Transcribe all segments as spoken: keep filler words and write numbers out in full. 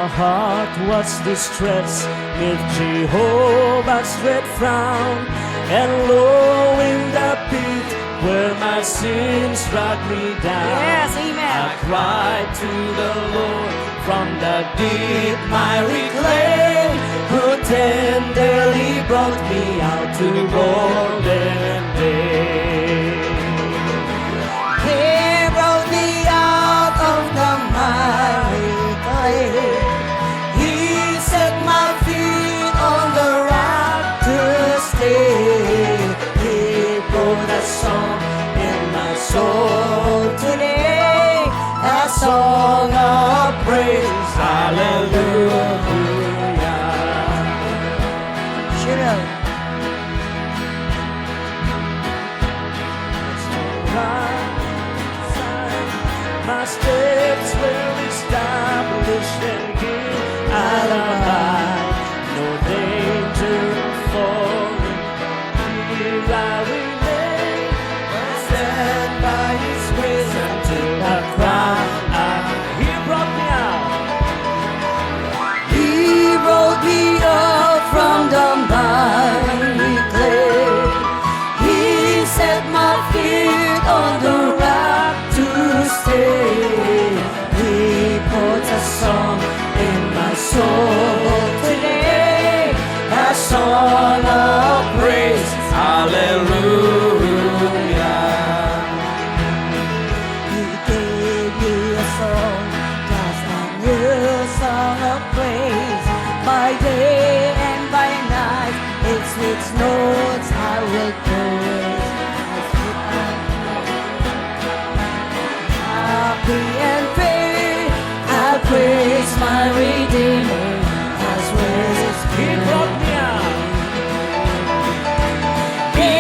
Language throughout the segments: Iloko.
My heart was distressed 'neath Jehovah's dread frown, and low in the pit where my sins dragged me down. Yes, amen. I cried to the Lord from the deep, my reclaim, who tenderly brought me out to golden day. He brought me out of the miry clay. He set my feet on the rock to stay. He put a song in my soul today, a song of praise. Hallelujah. Cheryl. My steps were established and here I abide. No danger of falling, here I remain. I stand by His grace until the crown I He brought me out. He brought me out from the miry clay. He set my feet on the rock to stay. He put a song in my soul today, a song of praise. Hallelujah. He gave me a song, just a new song of praise. By day and by night, its sweet notes I will praise. Happy and free, I'll praise my Redeemer, as well as He brought me out. He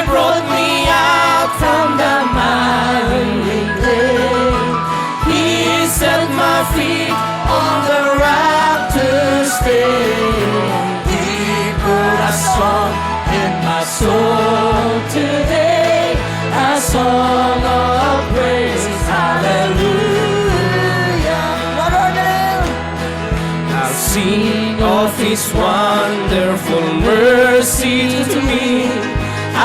brought me out from the miry clay. He set my feet on the rock to stay. He put a song in my soul today, a song of praise. Hallelujah. One more time. I'll sing of His wonderful mercy to me.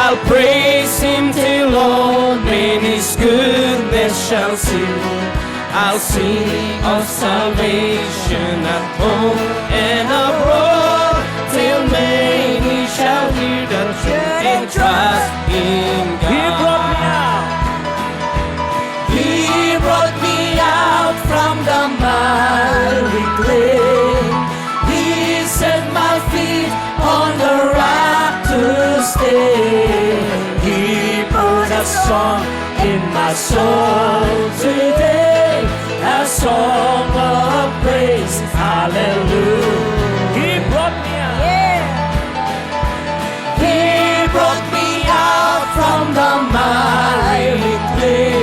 I'll praise Him till all men His goodness shall see. I'll sing of salvation at home and abroad, till many shall hear the truth and trust in God. He brought me out. He brought me out from the miry clay. He set my feet on the rock to stay. He put a song in my soul today, a song of praise. Hallelujah. He brought me out. Yeah. He brought me out from the miry clay.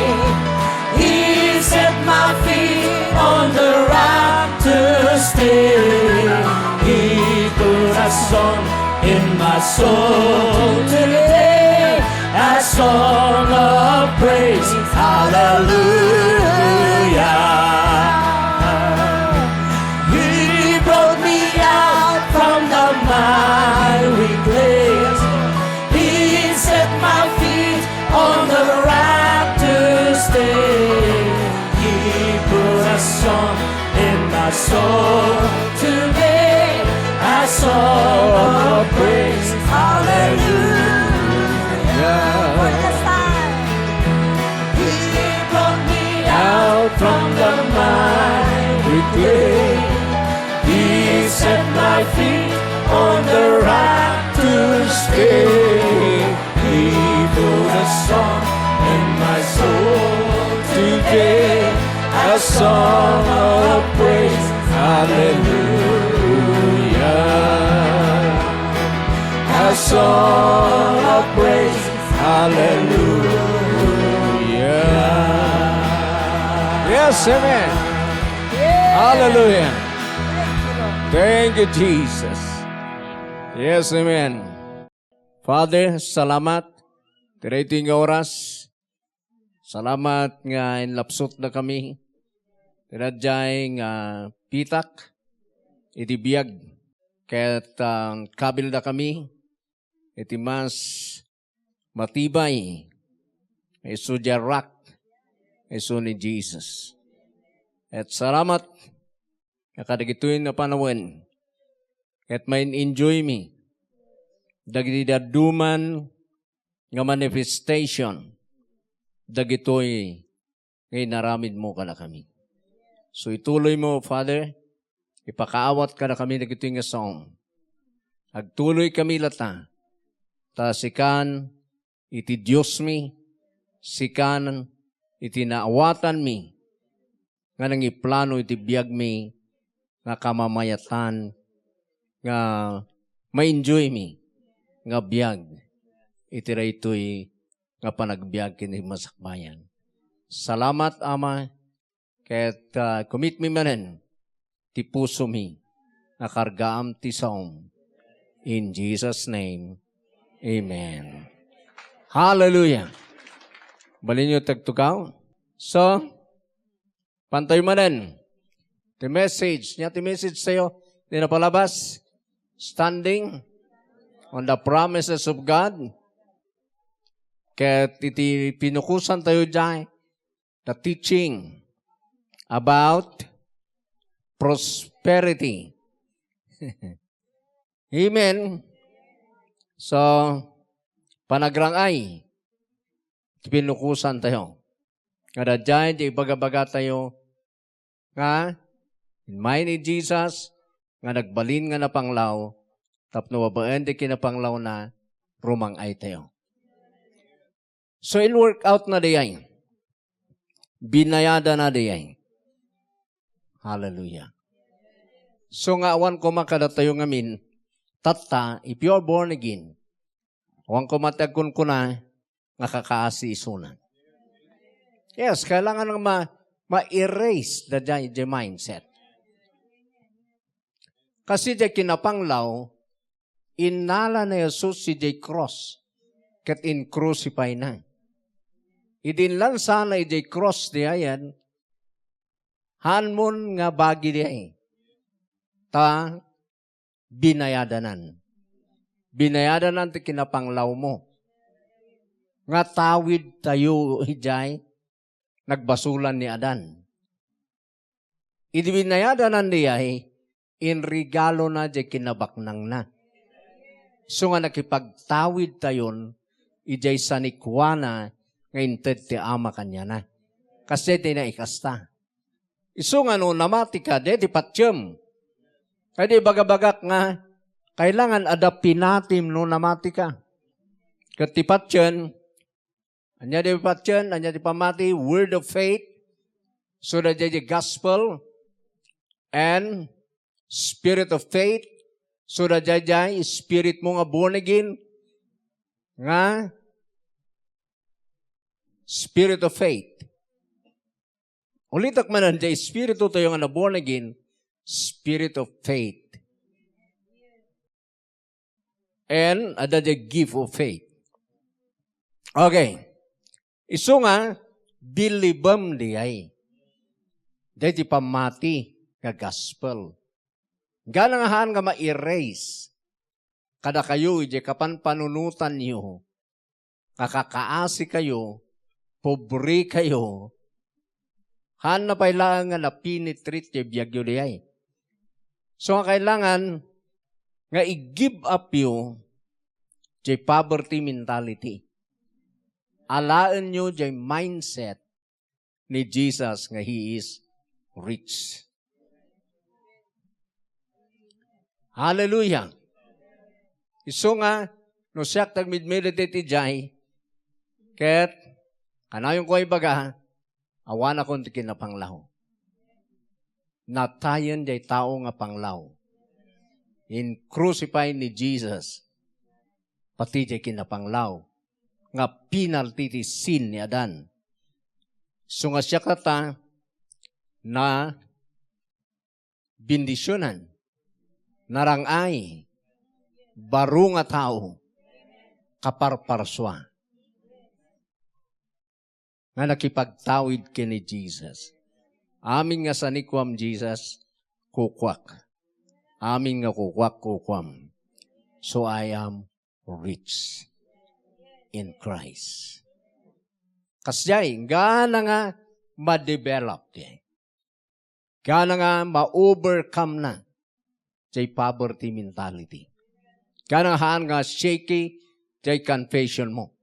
He set my feet on the rock to stay. He put a song in my soul today, a song of praise. Hallelujah. He brought me out from the miry clay. He set my feet on the rock to stay. He put a song in my soul today, a song of praise. Hallelujah. For the time. He brought me out from the miry clay. He set my feet on the rock to stay. He put a song in my soul today, a song of praise. Hallelujah. A song of praise. Hallelujah. Yes, amen. Hallelujah. Thank you, Jesus. Yes, amen. Father, salamat. Ti daytoy nga oras. Salamat nga inlapsutda kami. Ti daydiay nga pitak. iti biag ket, ah, kabildakami iti mas matibay nga isu diay rock, isu ni Jesus. Ket salamat nga kadagitoy a panawen ket main-enjoy mi dagiti dadduma nga manifestation dagitoy nga inaramidmo kadakami. So, ituloy mo, Father, ipakaawat kadakami dagitoy nga song. Agtuloy kami latta, ta sikan iti Diosmi, sikan iti naawatanmi nga nangiplano iti biagmi nga kamamayatan nga ma-enjoy mi nga biag iti daytoy nga panagbiag ken masakbayan. Salamat, Ama, ket, ah, commit mi manen ti pusomi nga kargaam ti saom. In Jesus' name, amen. Hallelujah. Balinyo tagtugaw. So, pantayo manen. The message. Nia ti message tayo. Di na palabas. Standing on the promises of God. Ket iti pinukosan tayo diay, the teaching about prosperity. Amen. So, panagrang-ay, pinukosan tayo. Nga daydiay, di ibaga-baga tayo, nga, immay ni Jesus, nga nagbalin nga napanglaw, tapno babaen ti kinapanglawna, rumang-ay tayo. So, in-work out na diay. Binayada na diay. Hallelujah. So nga awan koma kadatayo ngamin, tatta, if you are born again, awan koma ti agkunkuna nga kakaasi isuna. Yes, kailangan nga ma-, ma-erase da diay, diay mindset. Kasi diay kinapanglaw, innala ni Jesus idiay cross, ket in-crucify na. Idi inlansana idiay cross diayen, haanmon nga bagi diay, ta binayadanan. Binayadanan ti kinapanglawmo. Nga tawid tayo idiay nagbasolan ni Adan. Idi binayadanan diay, inregalona diay kinabaknangna. So nga nakipagtawid tayon idiay sanikuana nga inted ti Ama kaniana. Kas diay ti naikasta. Isu nga no namatika, diay ti patiem. Kadi bagabagak nga, kailangan adda pinatim no namatika. Ket ti patien, ania ti patien, ania ti pammati, word of faith, so that the gospel, and spirit of faith, so that diay spirit mo nga born again, nga spirit of faith. Ulitek manen, diay espiritu tayo nga na born again, spirit of faith. And adda diay gift of faith. Okay. Isu nga, bilibem diay. Diay ti pammati nga gospel. Gana nga haan nga ma-erase kadakayo idiay kapanpanunotanyo, nga kakaasi kayo, pobre kayo, haan na pay laeng nga na-penetrate diay biagyo diay. So, nga kailangan nga i-give up yo diay poverty mentality. Alaenyo diay mindset ni Jesus nga he is rich. Hallelujah. Isu nga, no siak nagmedmeditate idiay, ket, kanayonko ibaga, awanakon ti kinapanglaw. Natayen diay tao nga panglaw. In-crucify ni Jesus, pati diay kinapanglaw, nga penalty ti sin ni Adan. Isu nga siak ta, na bendisionan, narang-ay, baro nga tao, kaparparsua, nga nakipagtawid ken ni Jesus. Amin nga sanikuam, Jesus, kukuak. Amin nga kukuak, kukuam. So I am rich in Christ. Kasjay, gana nga ma-develop, eh. Gana nga ma-overcome na jay poverty mentality. Gana nga haan nga shaky jay confession mo.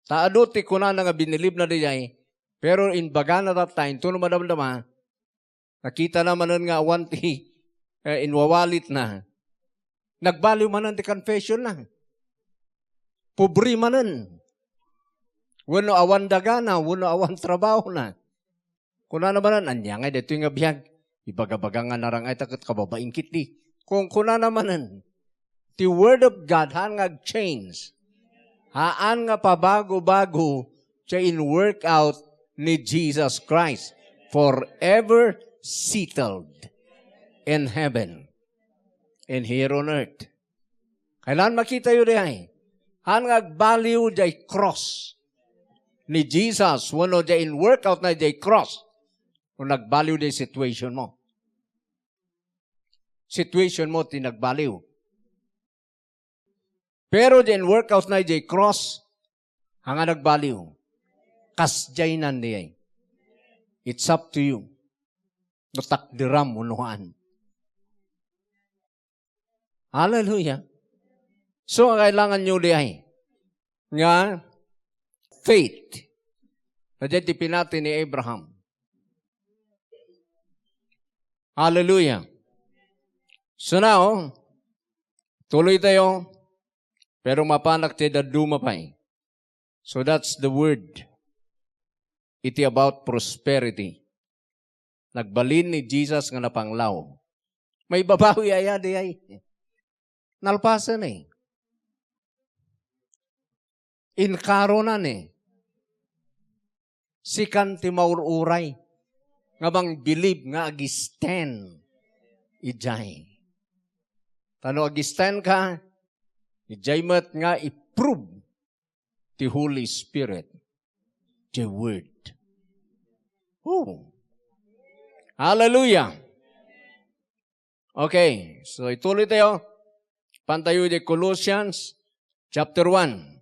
Ta adu ti kunana nga binilibna dayjay, pero imbagana that time, intono madamdama, nakitana manen nga awan ti, eh, inwawalitna. Nagbaliw manen ti confession na. Pobre manen. Wenno awan dagana, wenno awan trabaho na. Kunana manen, "Ania ngay daytoy nga biag? Ibagabaga nga narang-ay ta ket kababain ketdi." Kun-, kunana manen, ti Word of God, haan nga ag-change. Haan nga pabago-bago, siya in workout ni Jesus Christ. Forever settled in heaven and here on earth. Kailan makitayo diay? Haan nga agbaliw jay cross ni Jesus, wenno jay in workout na jay cross. Kung nagbaliw jay situation mo. Situation mo ti nagbaliw. Pero jay in workout na jay cross, haan nga nagbaliw. Kasjay nan diay. It's up to you. No takderam wenno haan. Hallelujah. So, kailangan nyo diay nga faith. Kadiay ti pinati ni Abraham. Hallelujah. So now, tuloy tayo, pero mapanak ti dadduma pay. So that's the word. Iti about prosperity. Nagbalin ni Jesus nga napanglaw. Maibabawi aya diay. Nalpasen eh. Inkaronan eh. Sikan ti maur-uray nga mangbilib nga ag-stand idiay. Ta no ag-stand ka, idiay met nga i-prove ti Holy Spirit, the Word. Oh. Hallelujah. Okay, so ituloy tayo. Pantayo di Colossians chapter one,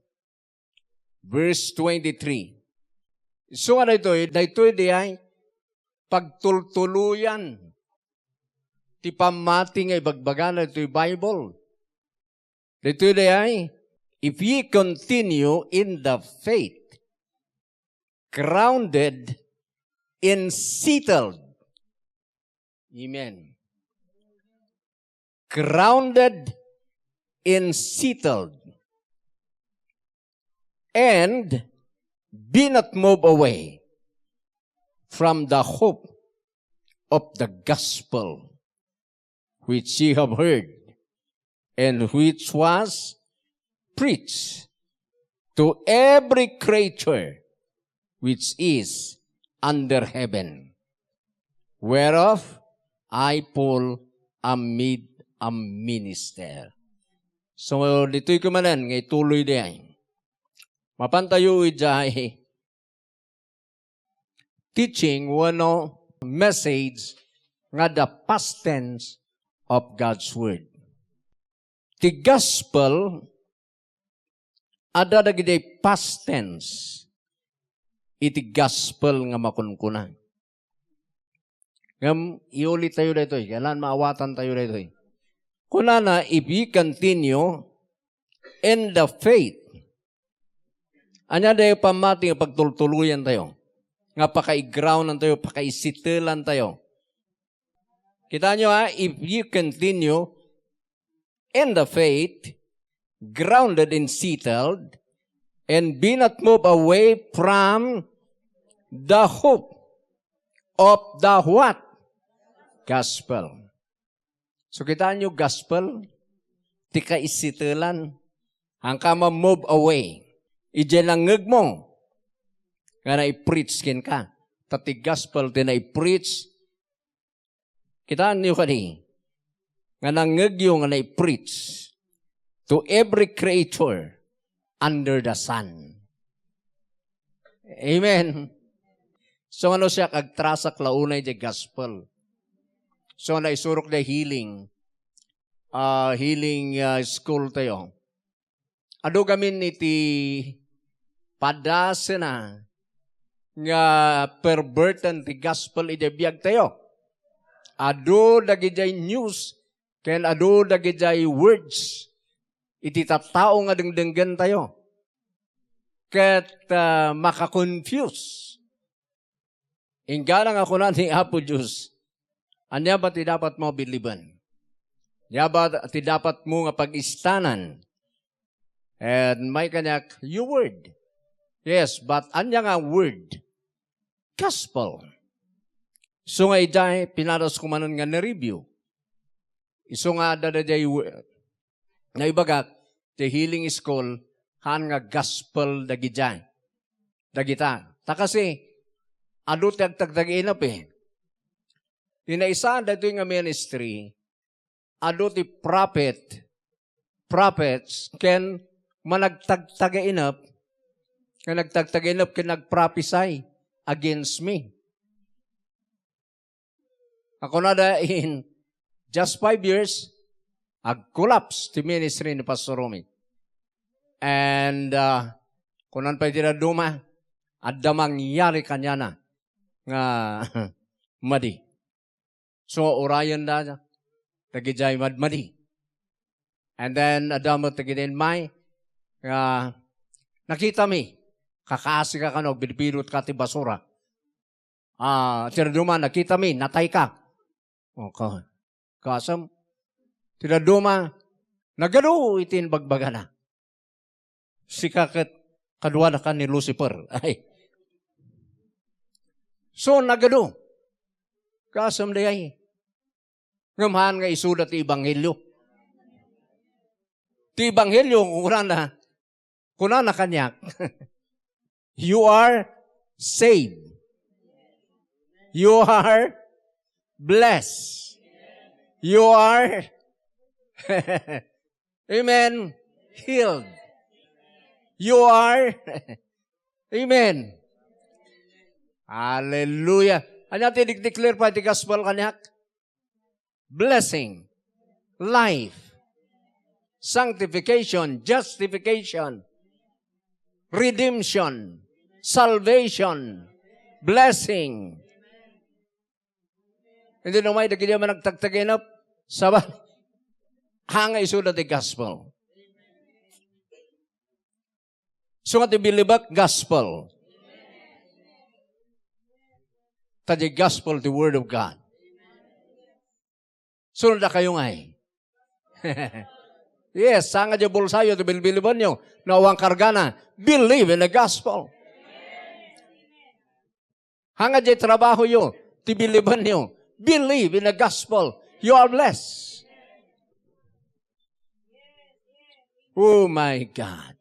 verse twenty-three. So nga daytoy, daytoy diay pagtultuloyan ti pammati nga ibagbagana ditoy Bible. Ditoy diay, "If ye continue in the faith, grounded and settled." Amen. "Grounded and settled. And be not moved away from the hope of the gospel which ye have heard, and which was preached to every creature which is under heaven, whereof I, Paul, am made a minister." So, ditoy kumanan nga ituloy diay. Mapantayo idiay teaching wenno message nga the past tense of God's Word. Ti gospel, adda dagiti past tense iti gospel nga makunkuna. Ngem iuli tayo daytoy, kailangan maawatan tayo daytoy. Kunana, "If ye continue in the faith." Ania daytoy pammati nga pagtultuloyan tayo? Nga pakaigroundan tayo, pakaisitelan tayo. Kita nyo ha, "If ye continue in the faith, grounded and settled, and be not moved away from the hope of the" what? Gospel. So, kitaan nyo, gospel, ti kaisitelan. Haanka ma-move away. Idiay nangngegmo nga nai-preach kenka. Ta ti gospel ti nai-preach. Kitaan nyo kadi, nga nangngegyo nga nai-preach to every creature under the sun. Amen. So, ano siya, agtrasak la unay di gospel. So, naisurok diay healing, ah, healing, ah, school tayo. Adu gamin iti padasena nga perverten ti gospel iti biag tayo. Adu dagidiay news ken adu dagidiay words iti tattao nga dengdenggen tayo. Ket, ah, makakonfuse. Inggana nga kuna ni Apo Dios, "Ania ba ti dapat mo biliben? Ania ba ti dapat mo nga pag-istanan?" And may kaniak, "Your word." Yes, but ania nga word? Gospel. So nga idiay, pinadas ko manen nga ni-review. Isu nga adda daydiay wo-, naibagak, ti healing school, haan nga gospel dagidiay. Dagita. Ta kasi, adu ti agtagtagiinep eh. Ti naisaan daytoy nga ministry, adu ti prophet, prophets, ken managtagtagainep, nga nagtagtagainep ken nagprophesy against me. Ako na da in just five years, ag-collapse ti ministry ni Pastor Romy. And, uh, kunan pay ti dadduma, adda mangyari kaniana nga madi. So, urayen da, dagidiay madmadi. And then, adda met dagiti immay, nga, "Nakita mi, kakasi ka kano, bidbidot ka ti basura." Ah, ti dadduma, "Nakita mi, natay ka." Okay. Kasam, ti dadduma, nagadu iti imbagbagana. Sika ket kaduadaka ni Lucifer. Ay. So, nagadu. Kasam dayay. Ngem haan nga isuda ti ebanghelio. Ti ebanghelio, kunana, kunana kaniak, "You are saved. You are blessed. You are," amen, "healed. You are," amen. Hallelujah. Ania ti dikdiklir pay ti gospel kaniak? Blessing, life, sanctification, justification, redemption, salvation, blessing. Hindi no may dagiti managtagtaginep, saba, haan nga isuda ti gospel. So nga ti bilibak, gospel. Ta di gospel, the word of God. Sunod na kayo ngay. Yes, sanga di bulsayo ti bilbilibanyo. No awan kargana, believe in the gospel. Hanga di trabaho yo, ti bilibanyo. Believe in the gospel. You are blessed. Oh my God.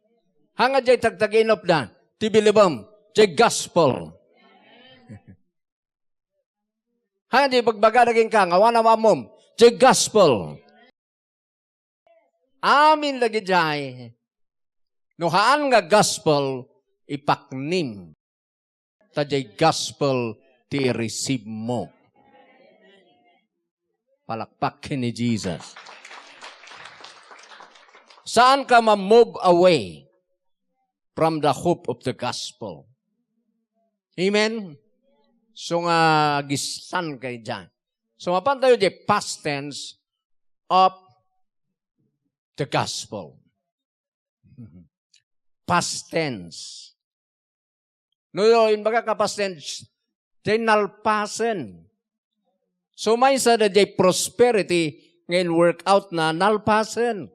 Hanga di tagtaginopda, ti bilibam, ti gospel. Hanga di pagbaga daging ka, nga wana mamom, ti gospel. Amin dagidiay, no haan nga gospel, ipaknim. Ta diay gospel ti i-receive mo. Palakpak ken ni Jesus. Saan ka ma-move away from the hope of the gospel. Amen? So nga, agistan kay diay. So, mapan tayo di past tense of the gospel. Past tense. No, no, imbaga ka past tense, diay nalpasen. So, maysa da diay prosperity nga in-workout na nalpasen.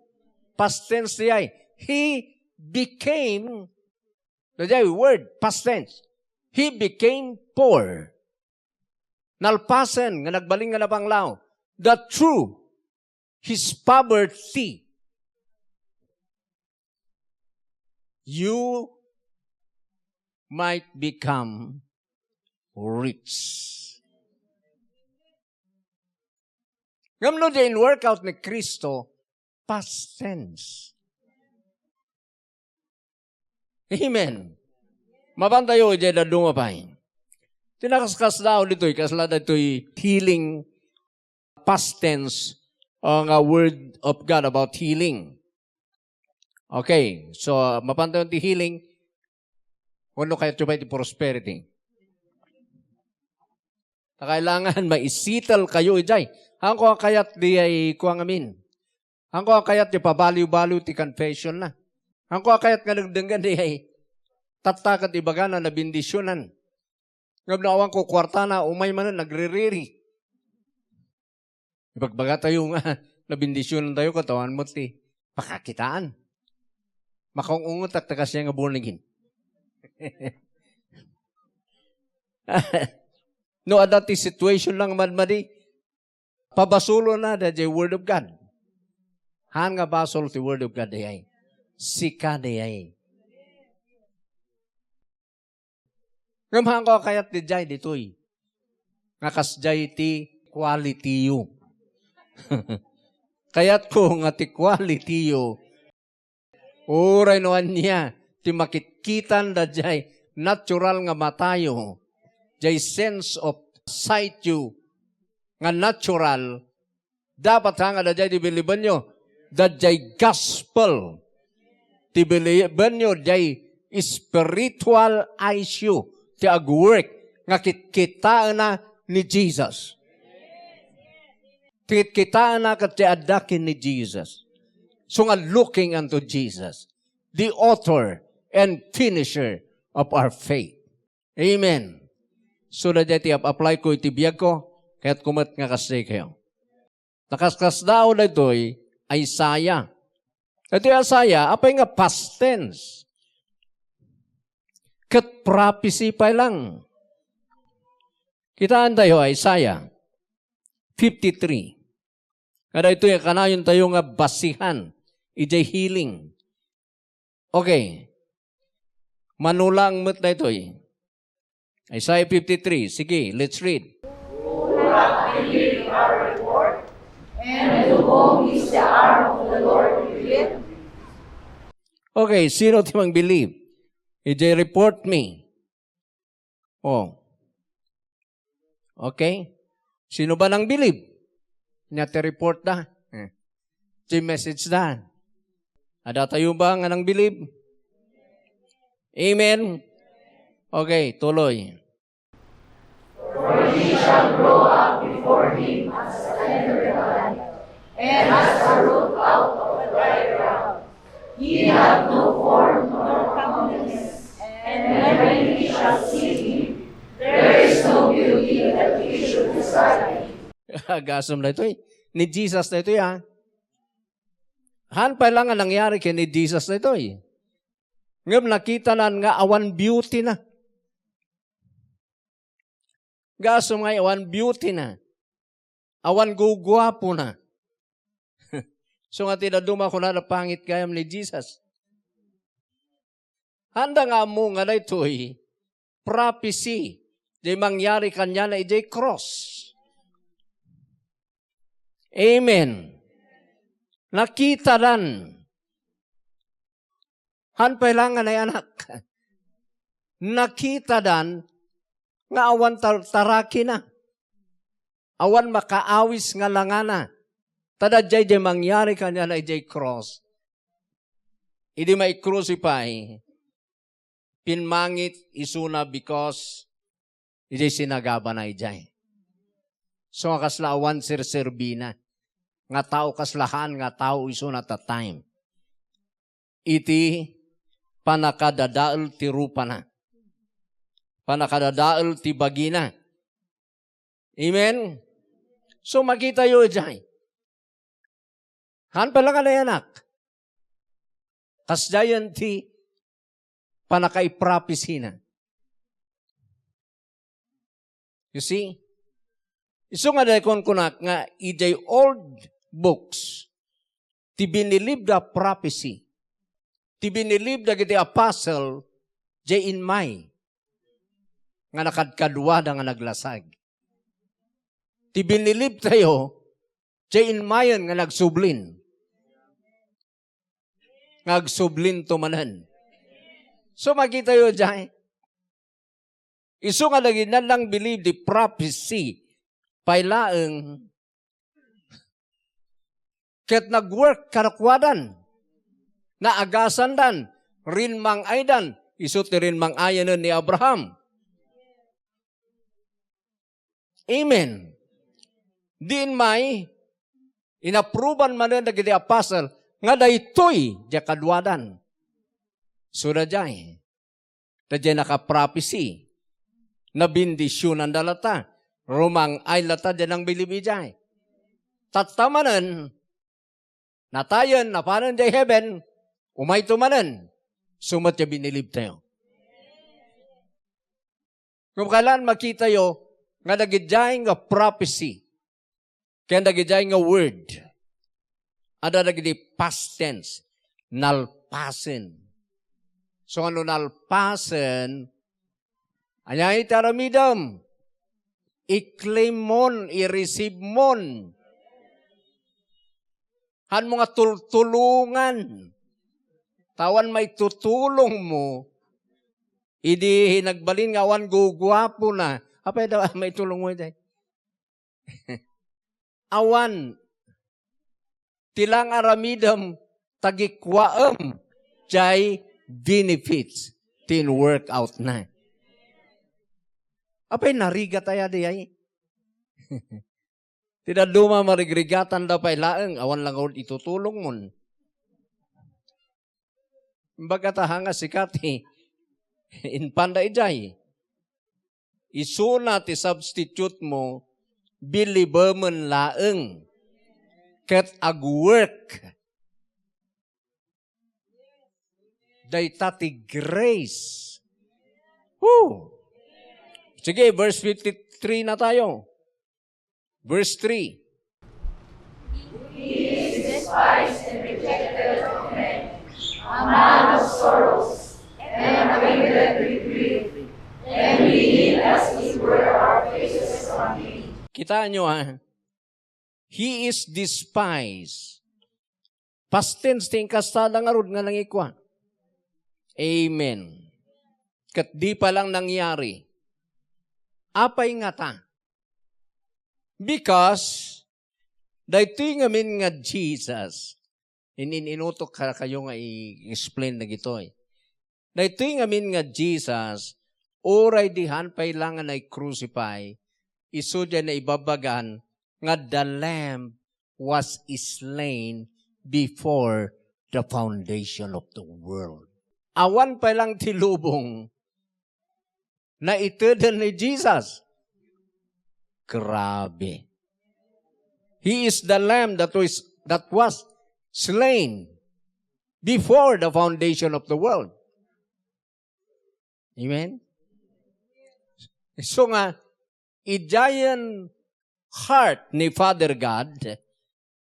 Past tense diay. He became, da diay word, past tense. He became poor. Nalpasen nga nagbalin nga napanglaw. That through his poverty, you might become rich. Ngem no diay in-workout ni Cristo, past tense. Amen. Mapan tayo, idiay dadduma pay. Ti nakaskasdaaw ditoy, kasla ditoy healing past tense, uh, nga word of God about healing. Okay, so, mapantayon ti healing, wenno kayatyo pay ti prosperity? Ta kailangan maisettle kayo idiay. Haanko a kayat diay kua ngamin. Haanko a kayat ti pabaliw-baliw ti confession na. Haanko a kayat nga dengdenggen diay tatta ket ibagana nabendisionan. Ngem no awan ko kuartana, umay manen, nagririri. Ibagbagatayo nga, nabendisionantayo, ket awan met ti pakakitaan. Makaung-ungetak ta kasdiay nga born again. No, adda ti situation lang madmadi, pabasolonna daydiay Word of God. Haan nga basol ti Word of God dayay. Sika dayay. Ngem haanko a kayat daydiay ditoy. Nga kasdiay ti quality-yo. Kayatko nga ti quality-yo, uray no ania ti makitkitan daydiay natural nga matayo, jay sense of sight-yo nga natural, dapat nga daydiay ti bilibenyo, daydiay gospel. Ti bilibenyo, jay spiritual eyes-yo ti agwork nga kitkitaenna ni Jesus. Kitkitaenna ket ti adda ken ni Jesus. So nga looking unto Jesus, the author and finisher of our faith. Amen. So, daydiay ti ap-apply ko iti biagko, kayatko met nga kasdi kayo. Nakaskasdaaw daytoy Isaiah. Daytoy Isaiah, apay nga past tense? Ket prophecy pay lang. Kitaentayo, Isaiah fifty-three. Nga daytoy a kanayontayo nga basihan idiay healing. Okay. Mano lang met daytoy. Isaiah fifty-three. Sige, let's read. Who hath believed our report? And to whom is the arm of the Lord revealed? Okay, sino ti mang-believe idiay report mi? Oh. Okay? Sino ba nang-believe? Nia ti report da? Eh. Ti message da? Adda tayo ba nga nang-believe? Amen? Okay, tuloy. For he shall grow up before him as a tender plant, and as a root out of a dry ground. He hath no form nor comeliness, and when ye shall see him, there is no beauty that ye should desire him. Agasem daytoy. Ni Jesus daytoy, ha? Haan pay lang nga nangyari ken ni Jesus daytoy. Ngem nakitanan nga awan beauty na. Gasem nga awan beauty na. Awan guguapo na. So nga ti dadduma kunada pangit gayam ni Jesus. Haanda nga ammo nga daytoy prophecy, jay mangyari kaniana idiay cross. Amen. Nakitadan. Haan pay lang nga nayanak. Nakitadan nga awan tar-, tarakina. Awan makaawis nga langana. Ta daydiay jay mangyari kaniana idiay cross. Idi mai-crucify, pimmangit isuna because idiay sinagabana idiay. So, nga kasla awan serserbina. Nga tao kasla haan nga tao isuna that time. Iti pannakadadael ti rupana. Pannakadadael ti bagina. Amen? So, makitayo idiay. Haan pay lang nga nayanak. Kasdiayen ti pannakaiprapesina. You see? Isu nga dayta kunkunak nga idiay old books, ti binilib da prophecy, ti binilib dagiti apostle, jay immay nga nakadkaduada nga naglasag. Ti binilib tayo, jay immayen nga nagsublin. Nga agsublinto manen. So, makitayo jay. Isu nga dagiti nang-believe di prophecy, pay laeng ket nagwork kadakuadan. Naagasandan, rinmang-aydan, isu ti rinmang-ayen ni Abraham. Amen. Diin may, inapruban manen dagiti apostle nga daytoy diay kaduadan. Suna diay, ta diay nakaprophecy, nabendisionanda latta, rumang-ay latta diay nangbilib idiay. Tatta manen, natayen, napanen diay heaven, umayto manen, isu met diay binilibtayo. Ngem kailangan makitayo nga dagidiay nga prophecy, ken dagidiay nga word, adda dagiti past tense, nalpasen. So, no nalpasen, ania iti aramidem? I-claim mon, i-receive mon. Hanmo nga tultulongan. Ta awan maitutulongmo, idi nagbalin nga awan guguapona. Apay daw maitulongmo iti? Awan. Ti lang aramidem, tagikuaem diay benefits ti in-work out na. Apay narigat aya diay? Ti dadduma, marigrigatanda pay laeng, awan la ngarud itutulongmon. Imbag ta hanga sika ti impanda idiay. Isuna ti substitute mo, bilibemen laeng ket agwork. Dayta ti grace. Woo! Sige, verse fifty-three na tayo. Verse three. He is despised and rejected of men, a man of sorrows, and acquainted with grief, and we hid as it were our faces from him. Kitaan nyo, ha? He is despised. Past tense ti inkastada ngarud nga nangikua. Amen. Ket di pa lang nangyari. Apay ngata? Because daytoy ngamin nga Jesus, in-, in-, inutok kadakayo nga i-explain dagitoy. Daytoy ngamin nga Jesus, uray dihan pay la nga nai-crucify, isu diay naibabagan nga the Lamb was slain before the foundation of the world. Awan pay lang ti lubong, naiteden ni Jesus. Grabe. He is the Lamb that was, that was slain before the foundation of the world. Amen? So nga, idiayen heart ni Father God,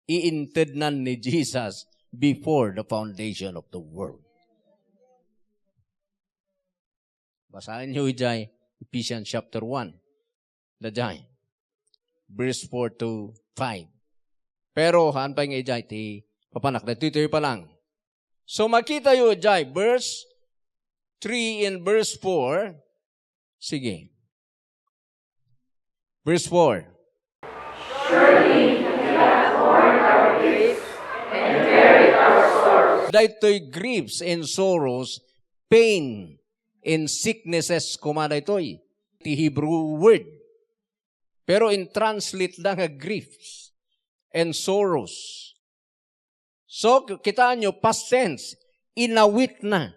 iintednan ni Jesus before the foundation of the world. Basaen nyo idiay Ephesians chapter one. Daydiay. Verse four to five. Pero, haan pay nga idiay ti papanak. Daytoy pa lang. So, makita yo idiay, verse three and verse four. Sige. Verse four. Surely he hath borne our griefs and carried our sorrows. Daytoy griefs and sorrows, pain and sicknesses, koma daytoy ti Hebrew word. Pero in-translate da nga griefs and sorrows. So, kitaan nyo, past tense, inawit na.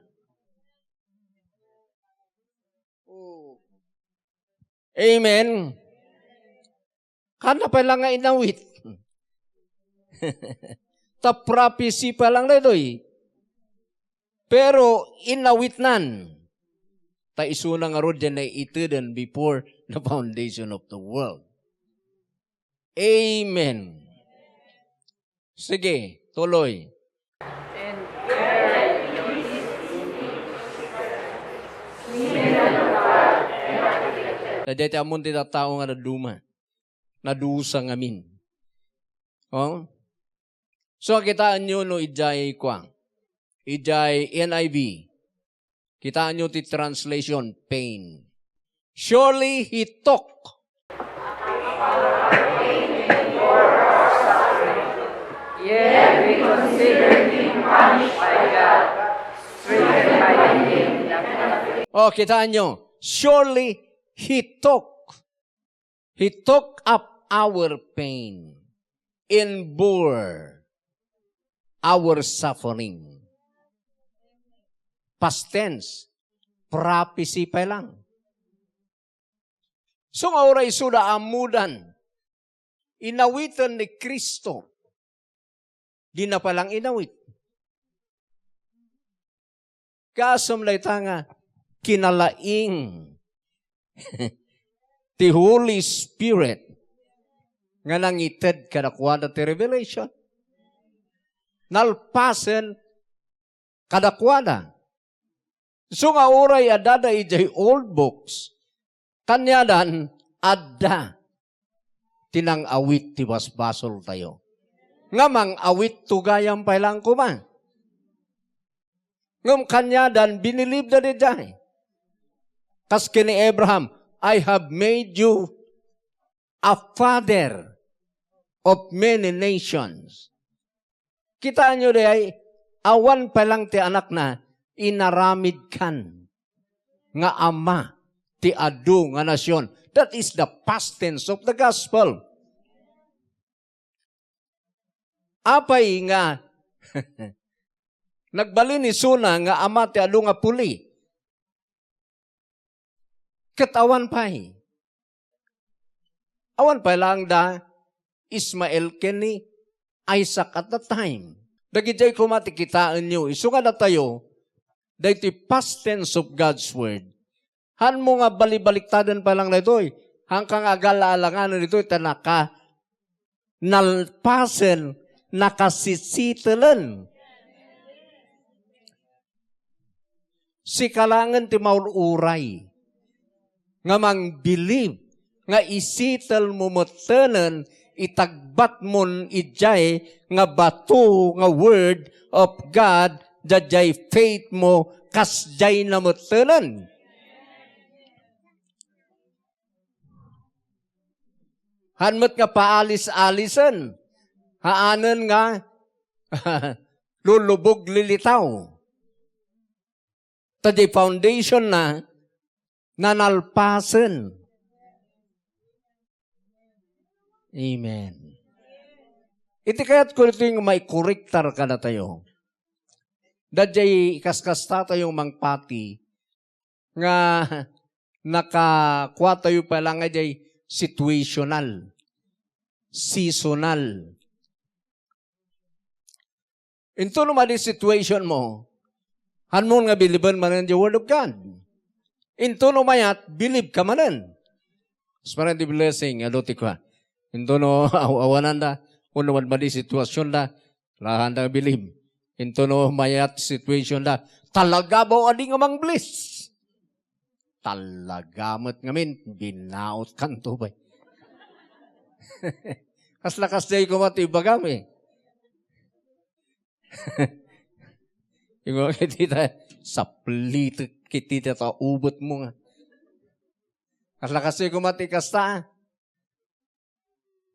Amen. Kana pa lang nga inawit. Ta prophecy pa lang daytoy. Pero inawitnan. Ta isuna ngarud diay naiteden before the foundation of the world. Amen. Sige, tuloy. Daydiay ti ammon ti tattao nga dadduma. Nadusa ngamin. Oh? So, kitaenyo no idiay kua. Idiay N I V. Kitaenyo ti translation, pain. Surely he took. Yet we consider him punished by God, stricken by him in affliction. Oh, kitaan nyo, surely he took, he took up our pain and bore our suffering. Past tense, prophecy pa lang. So nga uray isuda ammodan, inawiten ni Cristo, di na pa lang inawit. Kaasam layta nga kinalaing ti Holy Spirit nga nangited kadakuada ti revelation. Nalpasen kadakuada. So nga uray addada idiay old books, kaniadan adda ti nang-awit ti basbasoltayo. Nga mang-awitto gayam pay lang koma. Ngem kaniadan, binilibda daydiay. Kas ken ni Abraham, "I have made you a father of many nations." Kitaenyo diay, awan pa lang ti anakna, inaramidkan nga ama ti adu nga nasion. That is the past tense of the gospel. Apay nga nagbalin isuna nga ama ti adu nga puli? Ket awan pay. Awan pay laeng da Ismael ken ni Isaac at that time. Dagidiay koma ti kitaenyo. Isu nga datayo, daytoy past tense of God's word. Hanmo nga balibaliktaden pa lang daytoy. Hanka nga agal-alanganen ditoy, ta naka-, nalpasen, nakasisitelen. Sika laengen ti maur-uray nga mangbilib nga isitel mo mettenen, itagbatmon idiay nga bato nga Word of God, daydiay faith mo, kasdiay na mettenen. Haan met nga paalis-alisen. Haanen nga lulubog lilitaw. Ta di foundation na, nanalpasen. Amen. Iti kayat ko ditoy nga maikorektar kadatayo. Daydiay ikaskastatayo mangpati nga nakakuatayo pa lang nga diay situational, seasonal. Into no madi situation mo, hanmon nga biliben manen the word of God. Into no mayat, bilib ka manen. Mas manen di blessing, adu ti kua. Into no aw-, awananda, wenno madmadi situasyonda, laanda nga bilib. Into no mayat situationda, talaga ba adi nga mang-bless? Talaga met ngamin, binaut kanto bay. Kasla kasdiay koma ti ibagam eh. Ingo kiti ta, saplitek kiti ta ubet mo nga. Kasla kasdiay koma ti kasta.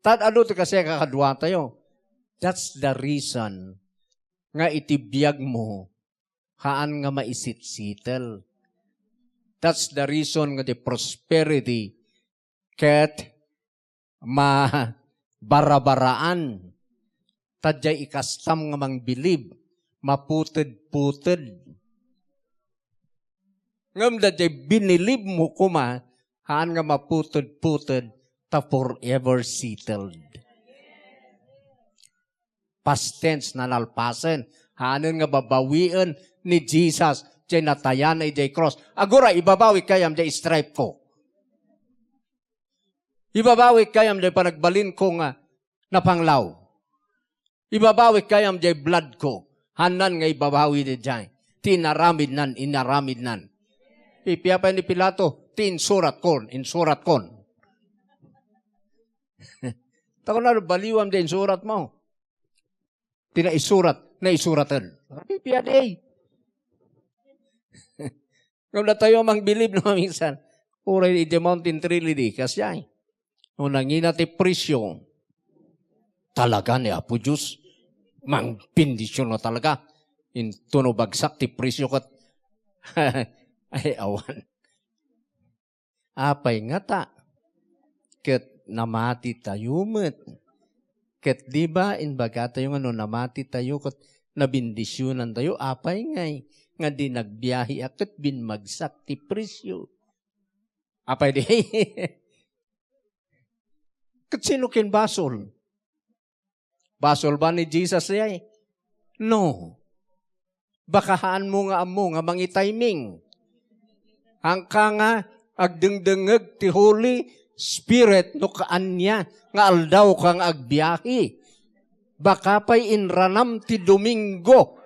Tad-adu ti kasi kakaduatayo. That's the reason nga iti biag mo, haan nga maisitsitel. That's the reason nga the prosperity ket mabarabaraan. Ta diay ikastam nga mangbilib, maputed-puted. Ngem daydiay binilib mo koma, haan nga maputed-puted, ta forever settled. Past tense, nanalpasen. Haanen nga babawien ni Jesus, diay natayana idiay cross. Agura, ibabawi kayam diay stripe ko. Ibabawi kayam diay panagbalin ko nga napanglaw. Ibabawi kayam diay blood ko. Hannan nga ibabawi daydiay. Ti inaramidnan, inaramidnan. Ipia pay ni Pilato, ti insurat kon, insurat kon. Tako na, baliwam diay insurat mo. Ti naisurat, naisuraten. Ipia diay. Ngem datayo mangbilib no maminsan. Uray iti Mountain Trinity, kasdiay. No nangina ti presyo, talaga ni Apo Dios. Mangbendision no talaga. Intono bagsak ti presyo ket, ay, awan. Apay ngata? Ket namati tayo met. Ket di ba, inbaga tayo nga no namati tayo, ket nabendisionan tayo, apay ngay nga di nagbiahe a ket binmagsak ti presyo? Apay di? Ket sino ken basol? Basol ba ni Jesus diay? No. Baka haanmo nga ammo nga mangitiming. Haanka nga agdengdengngeg ti Holy Spirit no kaania nga aldaw ka nga agbiahe. Baka pay inranam ti Domingo.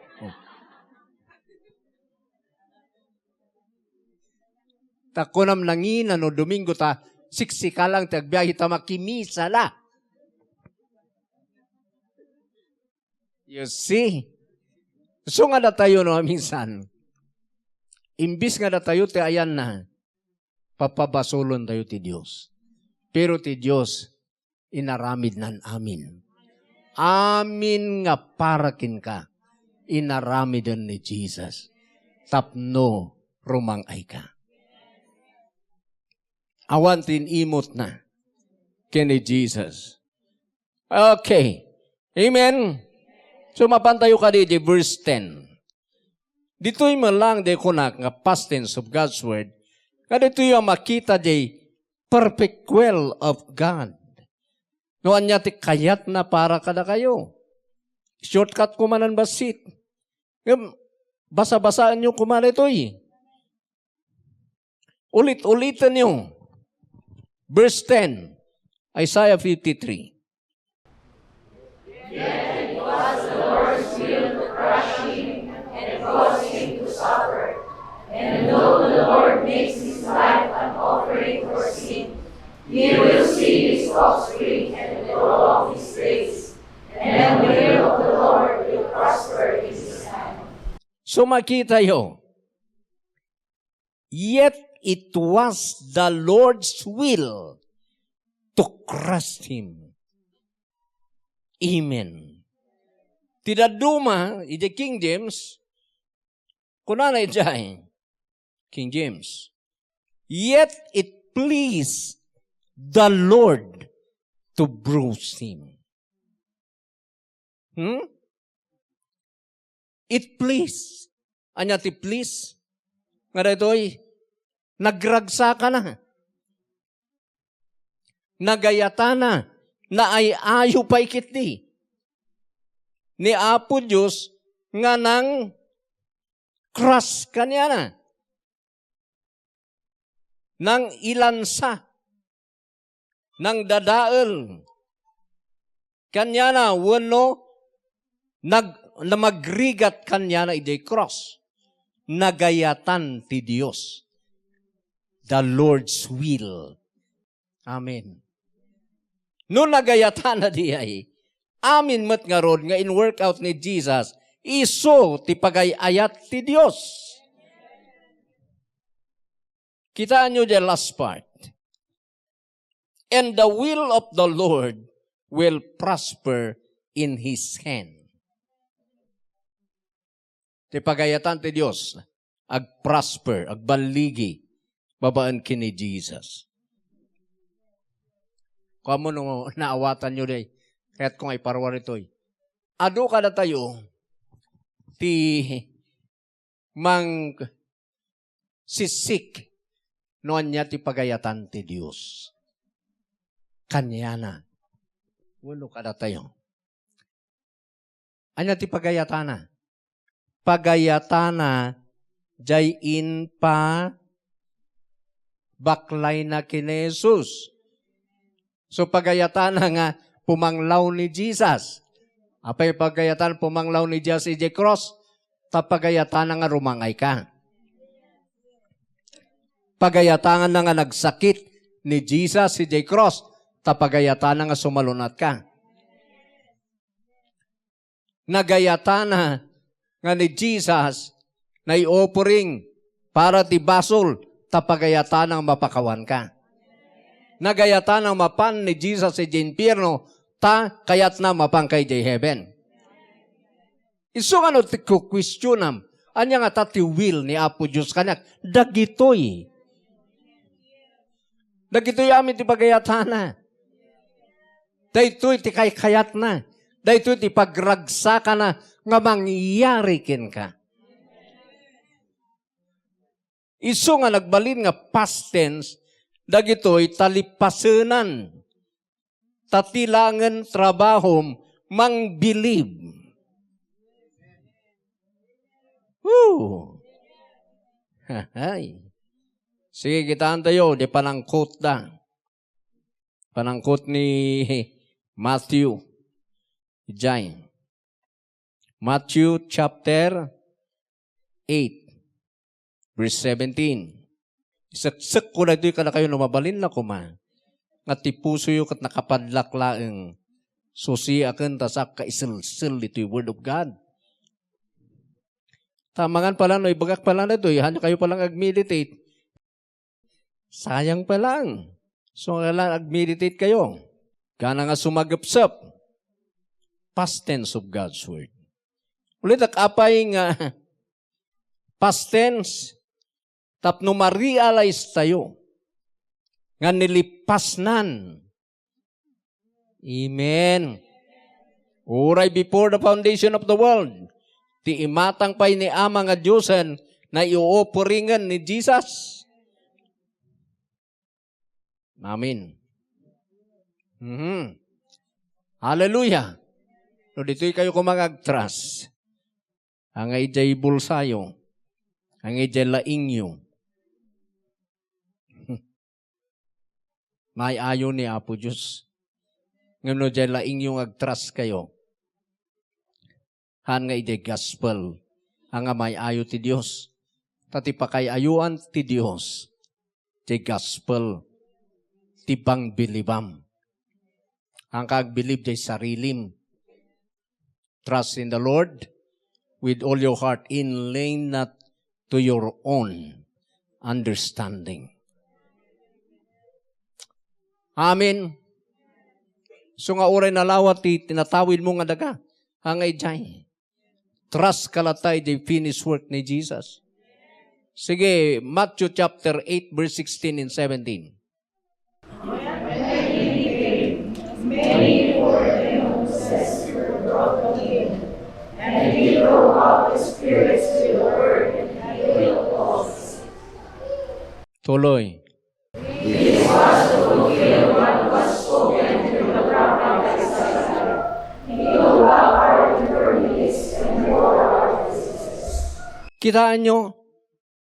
Ta kunam nangina no Domingo ta siksika lang ti agbiahe ta makimisa la. You see? So nga datayo no, minsan, imbis nga datayo ti ayanna, papabasolon tayo ti Dios. Pero ti Dios, inaramidnan amin. Amin nga para kenka, inaramiden ni Jesus. Tapno rumang-ay ka. Awan ti in-imutna ken ni Jesus. Okay. Amen. So, mapan tayo kadi di verse ten. Ditoy man lang di kunak nga past tense of God's word, nga ditoy a makita di perfect will of God. No ania ti kayatna para kadakayo. Shortcut ko manen bassit. Ngem, basa-basaenyo koma ditoy. Ulit-ulitenyo. Verse ten, Isaiah fifty-three. Yet it was the Lord's will to crush him and cause him to suffer. And though the Lord makes his life an offering for sin, he will see his offspring and the trouble of his days. And the will of the Lord will prosper in his hand. So makitayo, yet it was the Lord's will to crush him. Amen. Ti dadduma, iti King James, kunana idiay, King James, yet it pleased the Lord to bruise him. Hmm? It please. Ania ti please? Nga daytoy, nagragsakana. Nagayatana. Naay-ayo pay ketdi ni Apo Dios nga nang-crush kaniana. Nang-ilansa. Nangdadael kaniana wenno nag-, namagrigat kaniana idiay cross. Nagayatan ti Dios. The Lord's will. Amen. No nagayatana diay, amin met ngarud nga in-work out ni Jesus, isu ti pagay-ayat ti Dios. Kitaenyo the last part. And the will of the Lord will prosper in his hand. Ti pagayatan ti Dios, agprosper, agballigi, babaen ken ni Jesus. Kuammo no naawatanyo diay, kayatko nga iparuar itoy. Adu kadatayo ti mangsisik no ania ti pagayatan ti Dios kaniana wenno kadatayo. Ania ti pagayatana? Pagayatana, jay impa baklayna ken ni Jesus. So, pagayatana nga pumanglaw ni Jesus. Apay pagayatan pumanglaw ni Jesus idiay cross? Ta pagayatana nga rumangay ka. Pagayatana nga nagsakit ni Jesus idiay cross. Ta pagayatana nga sumalunat ka. Nagayatana nga ni Jesus naiupuring para ti basol, ta pagayatana nga mapakawanka. Nagayatana nga mapan ni Jesus idiay impierno, ta kayatna mapanka idiay heaven. Isu nga no ti kukuestionam, ania ngata ti will ni Apo Dios kaniak? Dagitoy. Dagitoy amin ti pagayatana. Daytoy ti kaykayatna. Daytoy ti pagragsakana nga mangyari kenka. Isu nga nagbalin nga past tense, dagitoy talipasenan. Ta ti laengen trabahom, mangbilib. Woo! Hahay. Sige, kitaan tayo, di panangkot da. Panangkot ni Matthew. Jai. Matthew chapter eight, verse seventeen. Iseksek ko daytoy kadakayo no mabalin la koma. Nga ti pusoyo ket nakapadlak laeng. Susiaken ta sakka iselsel ditoy Word of God. Tamangan pala no ibagak pala daytoy, hanyo kayo palang ag-meditate. Sayang pa lang. So, kailangan ag-meditate kayo. Kana nga sumagepsep. Past tense of God's Word. Ulit, apay nga past tense, tapno ma-realize tayo nga nilipasnan. Amen. Uray before the foundation of the world, ti imatang pay ni Ama nga Diosen, naiuupuringen ni Jesus. Amen. Mhm. Hallelujah. No, ditoy kayo kumangagtras. Ang idiay bulsayo, ang idiay laingyo. May ayo ni Apo Dios. Ngem no diay laingyo nga agtras kayo, haan nga idiay gospel, haan nga may ayo ti Dios. Ta ti pakay-ayoan ti Dios, ti gospel, ti pangbilibam. Haan ka agbilib diay sarilim. Trust in the Lord with all your heart, and lean not to your own understanding. Amen. So nga uray nalawa ti tinatawid mo nga daga, haan nga idiay. Trust ka latta iti finished work ni Jesus. Sige, Matthew chapter eight, verse sixteen and seventeen. Many who were demon possessed were brought to him, and he drove out the spirits with a word and healed all sick. Tuloy. This was to fulfill what was spoken through the prophet Isaiah. He took up our infirmities and bore our diseases. Kitaan nyo,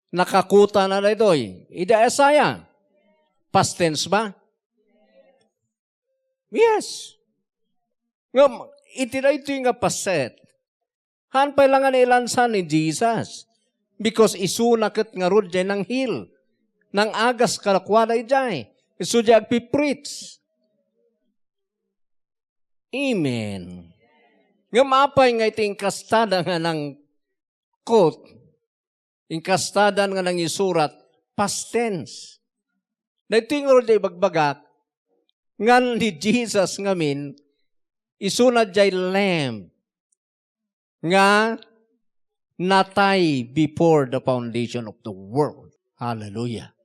nakakuta na daytoy. Ida Isaiah. Past tense ba? Yes. Ngem, iti daytoy nga paset, haan pay la nga nailansa ni Jesus. Because isuna ket ngarud diay nanghil. Nangagas kadakuada idiay. Isu diay agpipreach. Amen. Ngem apay nga iti inkastada nga nangkot, inkastada nga nangisurat, past tense. Daytoy ngarud diay ibagbagak, ngan ni Jesus ngamin, isuna diay Lamb nga natay before the foundation of the world. Hallelujah.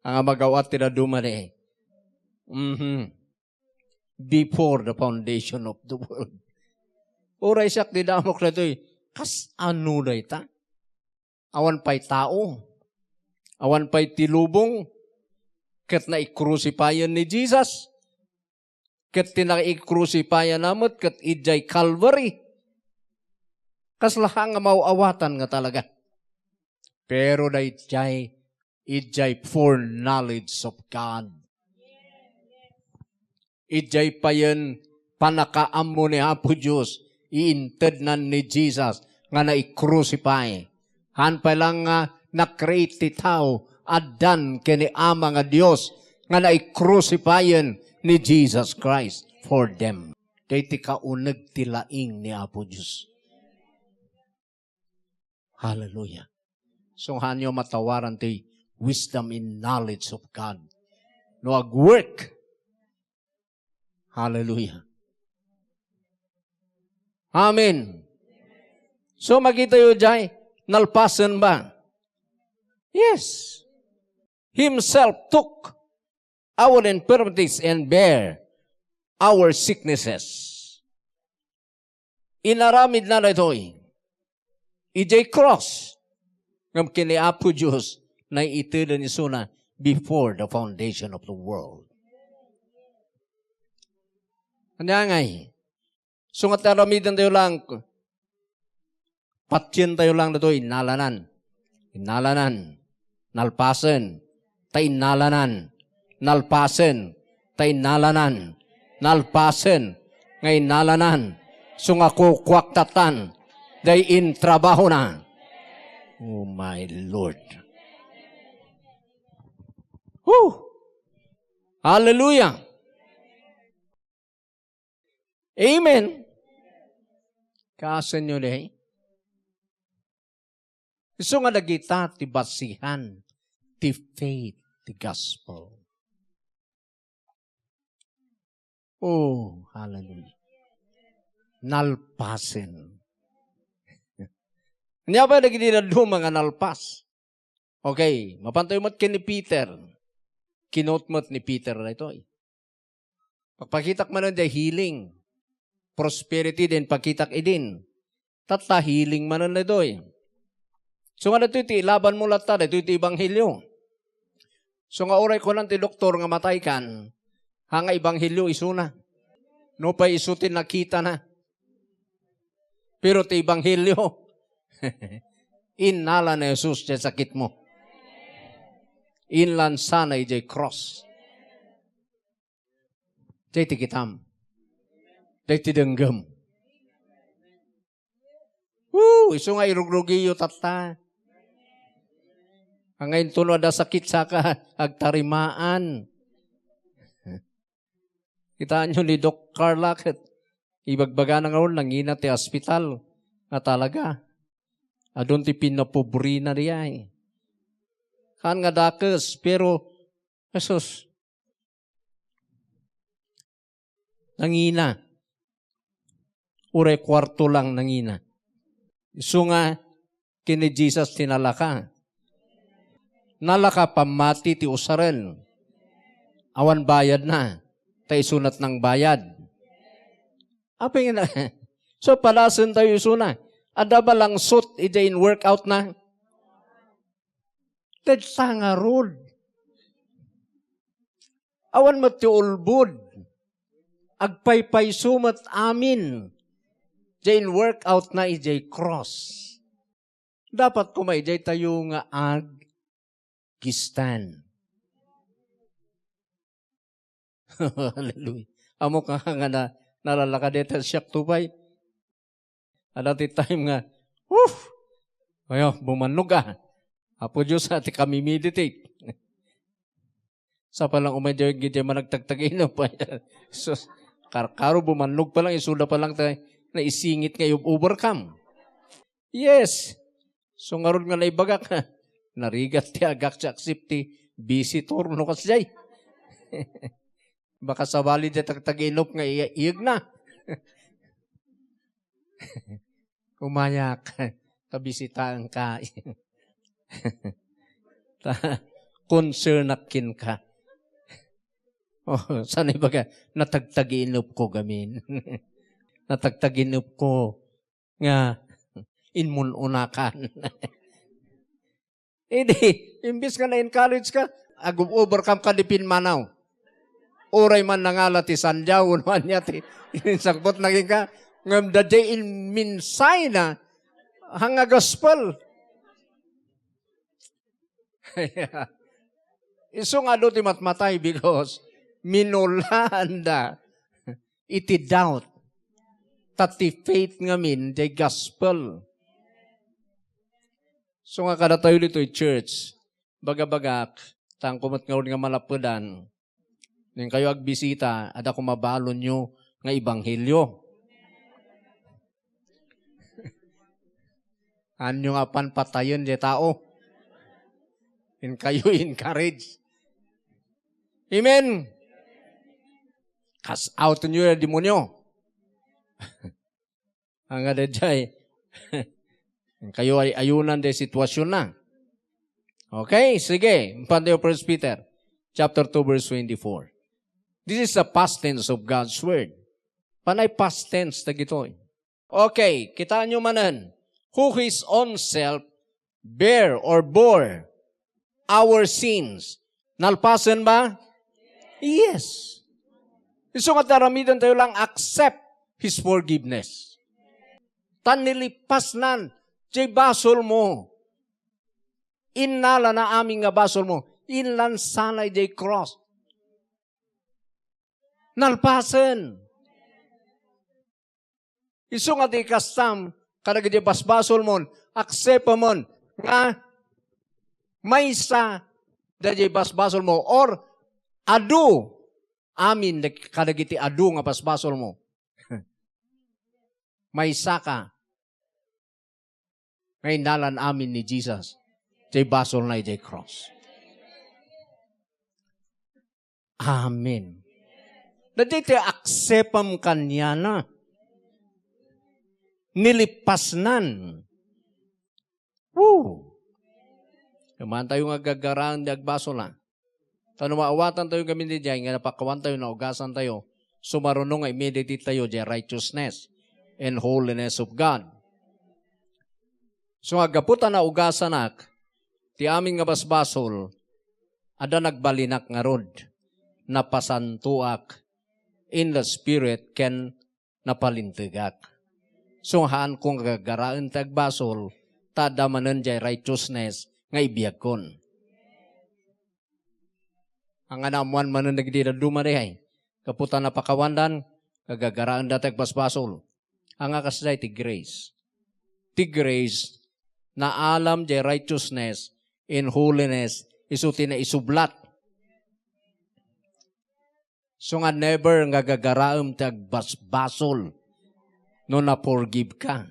Ang magaw-at ti daduma ni. Mhm. Before the foundation of the world. Uray siak ti damok daytoy, kas ano dayta? Awan pay tao. Awan pay ti lubong. Ket naikrusipayen ni Jesus. Ket ti naikrusipayen a met ket idiay Calvary. Kasla nga maaw-awatan nga talaga. Pero daydiay, idiay foreknowledge of God. Idiay payen pannakaammo ni Apo Dios, iintednan ni Jesus nga naikrusipayen. Haan pay lang nga na-create ti tao, addan ken ni Ama nga Dios nga naikrusipayen ni Jesus Christ for them. Daytoy kauneg ti laing ni Apo Dios. Hallelujah. So, haanyo matawaran ti wisdom and knowledge of God. No ag-work. Hallelujah. Amen. So, makitayo jay, nalpasen ba? Yes. Himself took our infirmities and bear our sicknesses. Inaramidna daytoy idiay cross. Ngem ken ni Apo Dios, naiteden isuna before the foundation of the world. Ania ngay? Isu nga ti aramidentayo lang, patientayo lang daytoy, innalanan. Innalanan. Nalpasen. Ta innalanan. Nalpasen. Ta innalanan. Nalpasen. Nga innalanan. Isu nga kukuak tattan. Jay intrabahona. Oh my Lord. Whew! Hallelujah! Amen. Kaasenyo di? Isu nga dagita ti basihan ti faith, ti gospel. Oh, hallelujah. Nalpasen. Ania pay dagiti dadduma nga nalpas? Okay, mapantayo met ken ni Peter. Kinut met ni Peter daytoy. Pagpakitak manen jay healing, prosperity, din pakitak idin. Tatta, healing manen daytoy. Isu nga daytoy ti ilabanmo latta, daytoy ti ebanghelio. Isu nga uray kunan ti doktor nga mataykan, ha nga ebanghelio isuna. Nupay isu ti nakitana. Pero ti ebanghelio, innala ni Jesus ti sakitmo. Inlansana idiay cross. Jay ti kitam. Jay ti denggem. Woo! Isu nga irugrugiyo tatta. Angay intono adda sakit saka agtarimaan. Kitaenyo ni Doc Carla ket ibagbagana nga ul, nangina ti hospital nga talaga. Adun ti pinapobrina diay. Haan nga dakes, pero, Jesus, nangina. Uray kuarto lang nangina. Isu nga ken ni Jesus ti nalaka. Nalaka pammati ti usaren. Awan bayadna. Ta isu met nangbayad. Apay nga na-, so, palasentayo isuna. Adda ba langsot idiay in-workoutna? Dagta ngarud. Awan met ti ulbod. Agpaypayso met amin. Diay in-workoutna idiay cross. Dapat koma idiay tayo nga ag-stand. Hallelujah. Ammok nga na, nalalakad dita siak tupay. Adda ti time nga, "Woof! Ayo, bumannog ka. Apo Dios, a, ti kami meditate." Sa pa lang umay diay, diay managtagtag-inop. Sus, karkaro, bumannog pa lang, isuda pa lang ta naisingit nga i-overcome. Yes. So, ngarud nga naibagak, narigat ti agak ti aksip ti visitor no kasdiay. Baka sabali diay tagtag-inop nga iya-, iyegna. Umayak, ta bisitaenka. Ta, concern ak kenka. Oh, saan ibaga, natagtag-inop ko gamin. Natagtag-inop ko nga inmun-unakan. Idi, imbis nga na-encourage ka, ag-overcome ka di pimmanaw. Uray man nangala ti sandiaw, wenno ania ti insakbutna kenka, ngem daydiay in mensahe na, haan nga gospel. Isu nga adu ti matmatay because minulaanda iti doubt. Ta ti faith ngamin, diay gospel. So nga kadatayo ditoy church, bagabagak, ta angko met ngarud nga malappedan. Inkayo agbisita, adda koma balonyo nga ebanghelio. Anyo nga pan patayen diay tao. Inkayo encourage. Amen. Cast out nyo yung demonyo. Ania daydiay? Kayo ay ayunan diay sitwasyon na. Okay, sige. Pantayo First Peter chapter two, verse twenty-four. This is the past tense of God's word. Panay past tense dagitoy. Okay, kitaenyo manen. Who his own self bear or bore our sins. Nalpasen ba? Yes. Isu nga aramidentayo lang, accept his forgiveness. Tan nilipasnan diay basolmo. Innalana amin nga basolmo. Inlansana idiay cross. Nalpasen. Isu nga ti ikastam kadagiti basbasolmon, acceptemon nga maysa daydiay basbasolmo or adu amin dag-, kadagiti adu nga basbasolmo. Maysaka nga innalan amin ni Jesus. Diay basolna idiay cross. Amen. Daydiay ti acceptem kaniana. Nilipasnan. Woo! Kamantayo nga gagaraan ti agbasol, ha? Ta no maawatantayo ngamin diay nga napakawantayo, naugasantayo, sumaruno nga i-meditate tayo diay righteousness and holiness of God. So, nga gapu ta naugasanak, ti amin nga basbasol, adda nagbalinak ngarud, napasantoak in the spirit ken napalintegak. So, haanko nga gagaraen ti agbasol, ta adda manen diay righteousness nga ibiagkon. Ania nga naammoan manen dagiti dadduma diay, gapu ta napakawandan, gagaraenda ti agbasbasol. Ania kasdiay ti grace? Ti grace, naalam diay righteousness in holiness, isu ti naisublat. So nga never nga gagaraem ti agbasbasol no na-forgive ka.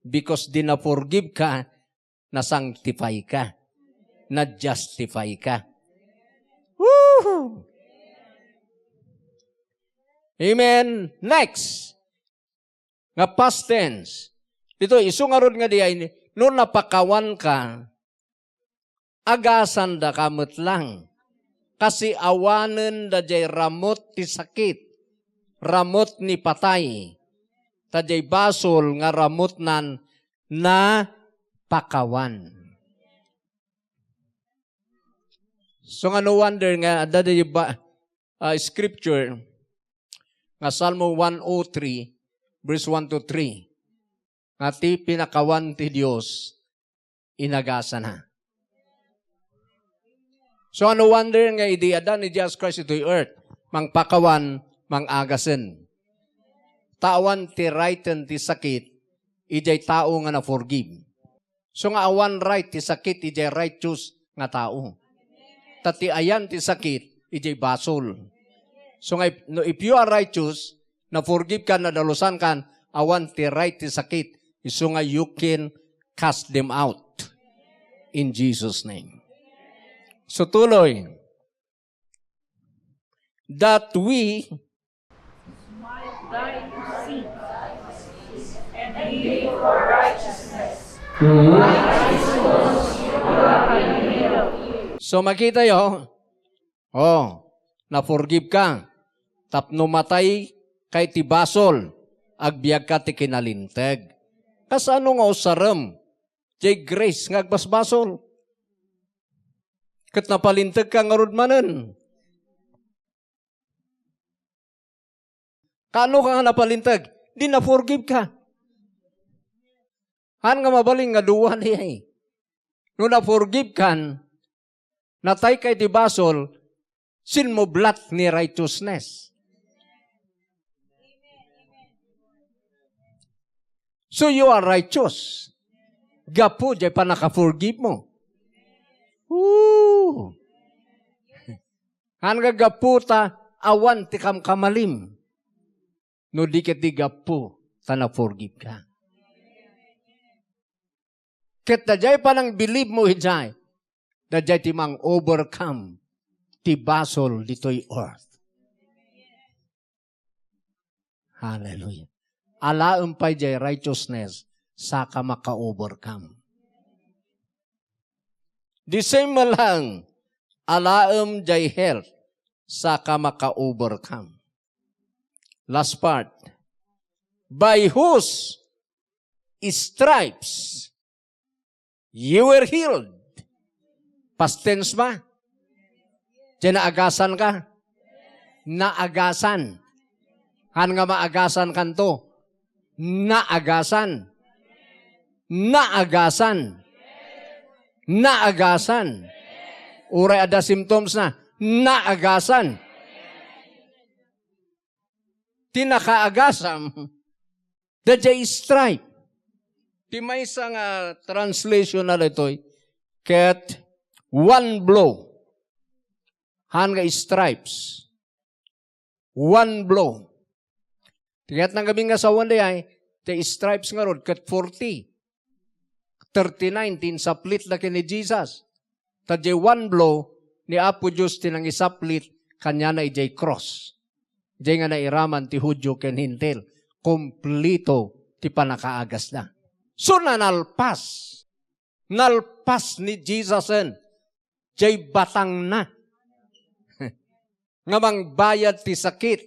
Because di na-forgive ka, na-sanctify ka, na-justify ka. Woohoo! Amen. Next. Nga past tense. Ditoy, isu ngarud nga diay, no napakawan ka, agasandaka met lang. Kasi awanen daydiay ramut ti sakit, ramut ni patay. Ta diay basol nga ramutnan napakawan. So nga no wonder nga adda diay ba, ah, scripture nga Salmo one oh three, verse one to three, nga ti pinakawan ti Dios, inagasana. So, no wonder nga idi adda ni Jesus Christ iti earth, mangpakawan, mangagasen. Ta awan ti right ti sakit, idiay tao nga na-forgive. So nga awan right ti sakit idiay righteous nga tao. Ta ti ayan ti sakit idiay basol. So nga if, no, if you are righteous, na-forgive ka, nadalusan ka, awan ti right ti sakit. Isu nga you can cast them out in Jesus' name. So tuloy, that we might die to sin and live for righteousness. So, makitayo, oh, na-forgive ka. Tapno matay ka iti basol, agbiag ka ti kinalinteg. Kasano nga usarem diay grace nga agbasbasol? Ket napalinteg ka ngarud manen. Kaano ka nga napalinteg? Di na-forgive ka. Haan nga mabalin nga dua diay. No na-forgive kan, natay ka iti basol, sinmublat ni righteousness. So you are righteous. Gapu diay pannaka-forgive mo. Woo! Haan nga gapu ta awan ti kamkamalim. No di ket di gapu ta na-forgive ka. Ket daydiay panangbilib mo idiay, daydiay ti mang-overcome ti basol ditoy earth. Hallelujah. alaem pay jay righteousness, saka maka-overcome. The same met lang, alaem jay health, saka maka-overcome. Last part. By whose stripes you were healed? Past tense ba? Diay naagasan ka? Naagasan. Han nga maagasan kanto? Naagasan. Naagasan. Naagasan. Uray adda symptoms na, naagasan. Ti nakaagasam, daydiay stripe. Ti maysa nga translation na daytoy, ket one blow. Han nga stripes. One blow. Ti kayatna ngamin nga sawen daydiay, ti stripes ngarud ket forty. Thirty-nine ti insaplit da ken ni Jesus. Ta diay one blow ni Apo Dios ti nangisaplit kaniana idiay cross. Diay nga nairaman ti Judio ken Hentil. Kompleto ti pannakaagasda. So, na nalpas. Nalpas ni Jesusen diay batangna nga mangbayad ti sakit.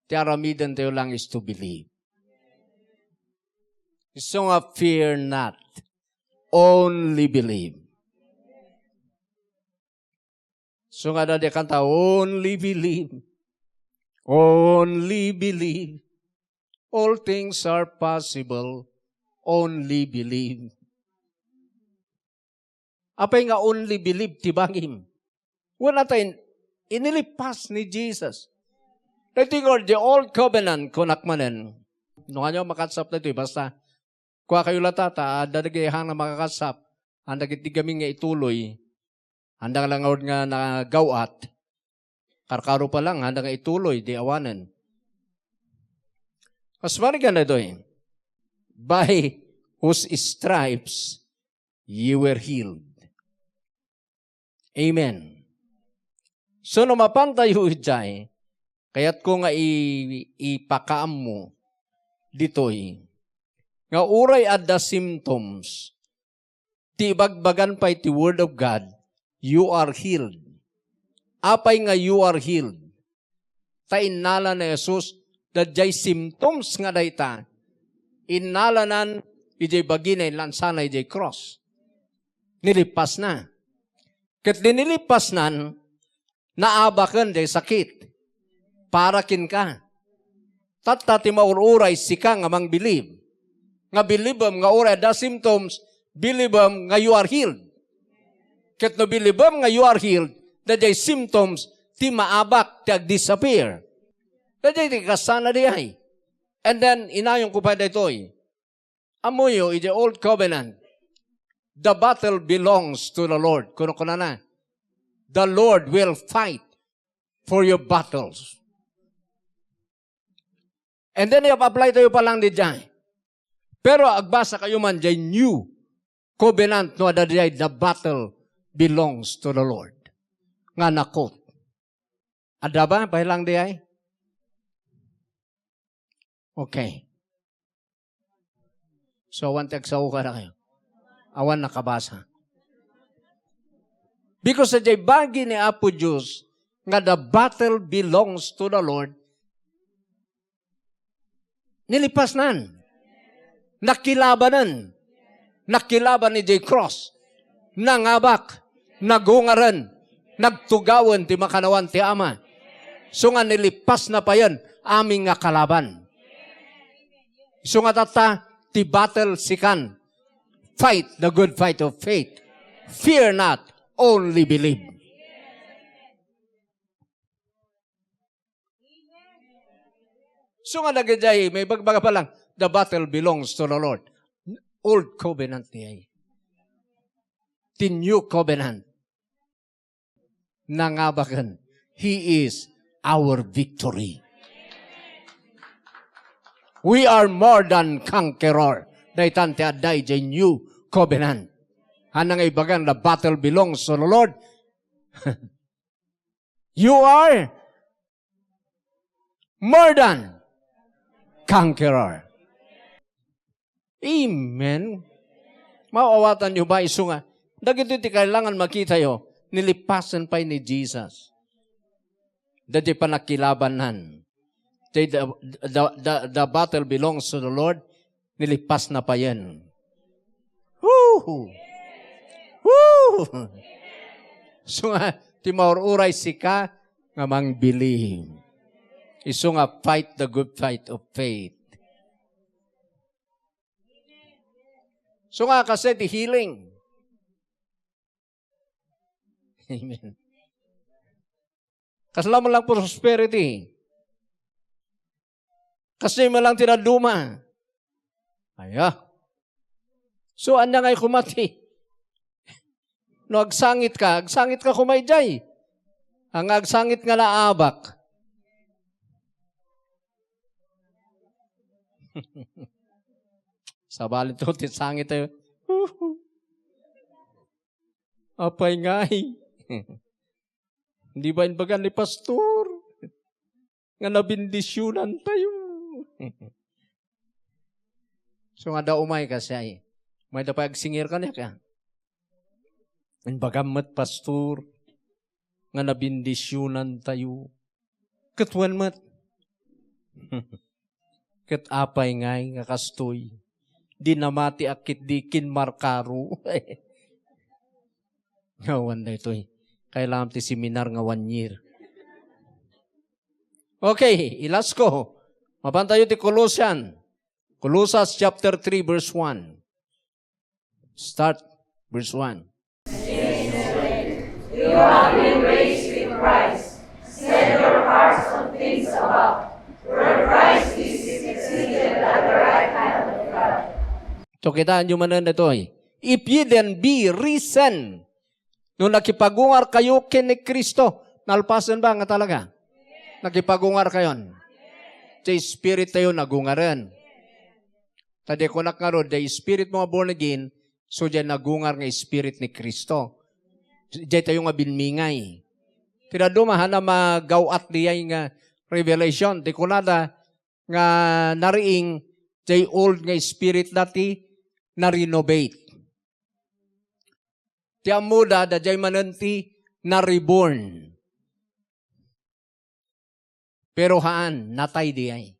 Ti aramidentayo lang is to believe. Isu nga, "Fear not, only believe." So nga, dadi kanta, "Only believe, only believe, all things are possible, only believe." Apay nga only believe ti bangim? Wen, ata in-, inilipas ni Jesus. Daytoy nga, the old covenant, kunak manen. No, ania makatsup daytoy, basta, kua kayo lata, ta adda dagiti han nga makakatsup, han dagiti gamin nga ituloy, han da lang nga nagaw-at, karkaro pa lang, han da nga ituloy, di awanen. Kas marigan daytoy, "By whose stripes you were healed." Amen. So, no mapantayo idiay, kayatko nga i-, ipakaammo ditoy, nga uray adda symptoms, ti ibagbagan pay ti Word of God, "You are healed." Apay nga "You are healed"? Ta innala ni Jesus, daydiay symptoms nga dayta, innalanan idiay bagina, inlansana idiay cross. Nilipasna. Ket di nilipasnan, naabaken diay sakit. Para kenka. Tatta ti maur-uray sika nga mangbilib. Nga bilibem nga uray adda symptoms, bilibem nga you are healed. Ket no bilibem nga you are healed, daydiay symptoms ti maabak, ti agdisappear. Daydiay ti kasana diay. And then, inayonko pay daytoy. Ammoyo, idiay Old Covenant, "The battle belongs to the Lord." Kuno kunana, "The Lord will fight for your battles." And then, i-apply tayo pa lang diay. Pero agbasa kayo man diay New Covenant, no, adda diay, "The battle belongs to the Lord." Nga nakot. Adda ba? Bahelang diay? Okay. So, awan ti agsao kadakayo. Awan nakabasa. Because sa diay bagi ni Apo Dios nga the battle belongs to the Lord, nilipasnan. Nakilabanen. Nakilaban idiay cross. Nangabak. Nagungaren. Nagtugawen ti makannawan ti Ama. Isu nga nilipasna payen amin nga kalaban. Isu nga tatta, ti battle sikan. Fight the good fight of faith. Fear not, only believe. So nga dagiti maibagbaga pa lang, "The battle belongs to the Lord." Old covenant diay. The new covenant. Nangabaken. He is our victory. We are more than conqueror. Daytan ti adda idiay new covenant. Ania nga ibagan, "The battle belongs to the Lord." You are more than conqueror. Amen. Maawatanyo ba? Isu nga, dagitoy ti kailangan makitayo, nilipasen pay ni Jesus. Dagiti panakilabanan. The, the, the, the, the battle belongs to the Lord. Nilipasna payen. Woo! Woo! So nga, ti maur-uray sika nga mangbilin. Isu nga fight the good fight of faith. So nga, kasi ti healing. Amen. Kasla man lang prosperity. Kasi man lang tinaduma. Aya. So, anya nga kumati? No agsangit ka, agsangit ka kumay jay. Ang agsangit nga naabak. Sabali to, ti sangit tayo. Apay ngay. Hindi ba imbagan ni pastor? Nga nabindisyonan tayo. So nga da umay kasi ay. May da pa agsingir ka niya ka. Imbagam met, pastor, nga nabindisyonan tayo. Ket wen met. Ket apay ngay nga kastoy? Di namati a ket di kinmarkaro. Nga wen daytoy. Kailangan ti seminar nga one year. Okay, ilasko. Mapan tayo ti Colossian. Colosas chapter three, verse one. Start verse one. You have been raised with Christ. Set your hearts on things above, where Christ is seated at the right hand of God. So, kitaan nyo manen daytoy. If ye then be risen, no nakipagungar kayo ken ni Cristo, nalpasen ba nga talaga? Nakipagungar kayon. Ti spirit tayo nagungaren. Ta di kunak ngarud, the spirit mo nga born again, so diay nagungar nga spirit ni Cristo. Diay tayo nga binmingay. Ti dadduma, haan a magaw-at diay nga revelation. Ti kunada nga nariing, diay old nga spirit dati, na-renovate. Ti ammoda, daydiay manen ti na-reborn. Pero haan, natay diay.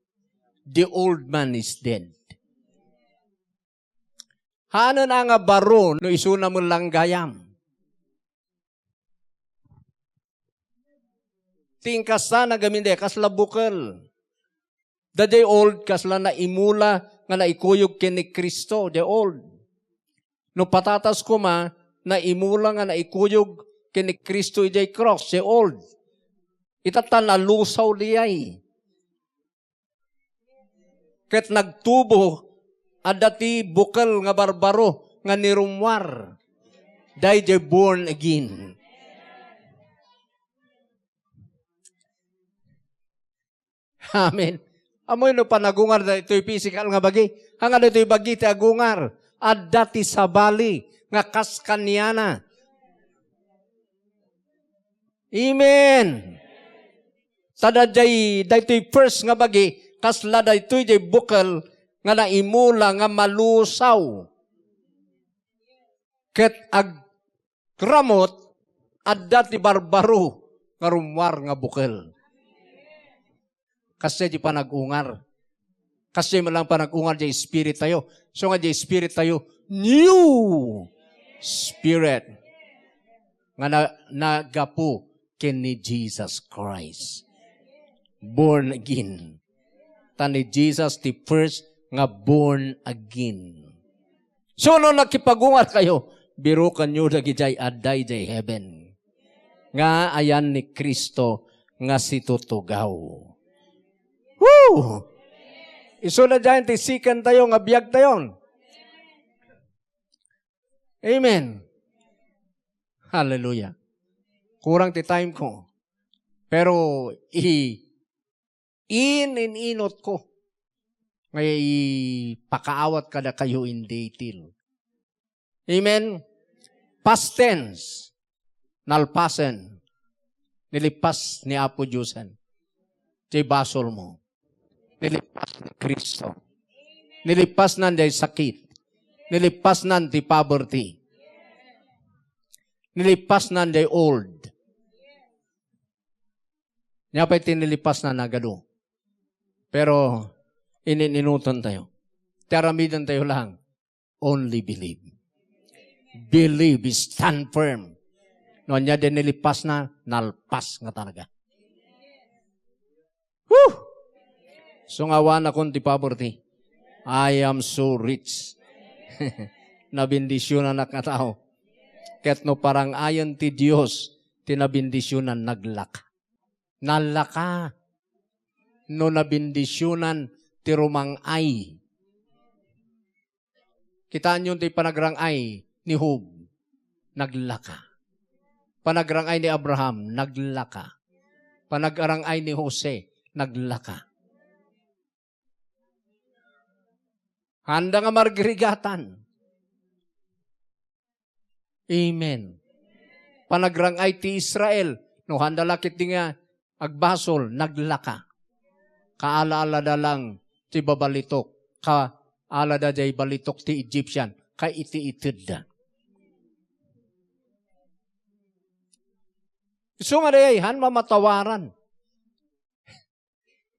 The old man is dead. Haanen a nga baro no isuna met lang gayam. Ti inkasta na gamin di, kasla bukel. Daydiay old, kasla naimula nga naikuyog ken ni Cristo, diay old. No patatas koma, naimula nga naikuyog ken ni Cristo idiay cross, diay old. Ita ta nalusaw diay. Ket nagtubo, adda ti bukel nga barbaro nga nirummuar. Daydiay born again. Amen. Ammoyo no panagungar daytoy physical nga bagi. Haan nga daytoy bagi ti agungar. Adda ti sabali nga kas kaniana. Amen. Ta daydiay, daytoy first nga bagi, kasla daytoy diay bukel nga naimula nga malusaw. Ket ag-, ramut, adda ti barbaro nga rummuar nga bukel. Kasdiay ti panag-ungar. Kasdiay met lang panag-ungar diay spirit tayo. So nga diay spirit tayo, new spirit. Nga na, nagapu ken ni Jesus Christ. Born again. Ta ni Jesus ti first nga born again. So, no nakipagungar kayo, birukanyo dagidiay adda idiay heaven. Nga ayan ni Cristo nga situtugaw. Woo! Isu na dyan ti second tayo nga biag tayon. Amen. Hallelujah. Kurang ti time ko. Pero i-, in-, in-inot ko nga ipakaawat kadakayo in detail. Amen? Past tense. Nalpasen. Nilipas ni Apo Diosen. Ti basol mo. Nilipas ni Cristo. Nilipasnan jay sakit. Nilipasnan ti poverty. Nilipasnan jay old. Nia pay ti nilipasnan a kadu. Pero inin-inuton tayo. Ti aramiden tayo lang, only believe. Believe, stand firm. No ania di nilipasna, nalpas nga talaga. Whew! Sungawanakon ti poverty. I am so rich. Nabendisionanak nga tao. Ket no parang-ayen ti Dios ti nabendisionan, naglaka. Nalaka. No nabendisionan ti rumang-ay. Kitaenyo ti panagrang-ay ni Job, naglaka. Panagrang-ay ni Abraham, naglaka. Panagrang-ay ni Jose, naglaka. Handa nga margrigatan. Amen. Panagrang-ay ti Israel, no handa la ketdi nga agbasol, naglaka. Kaala-alada lang ti babalitok, kaalada jay balitok ti Egyptian, kaiti-itedda. Isu nga dayay, han mamatawaran.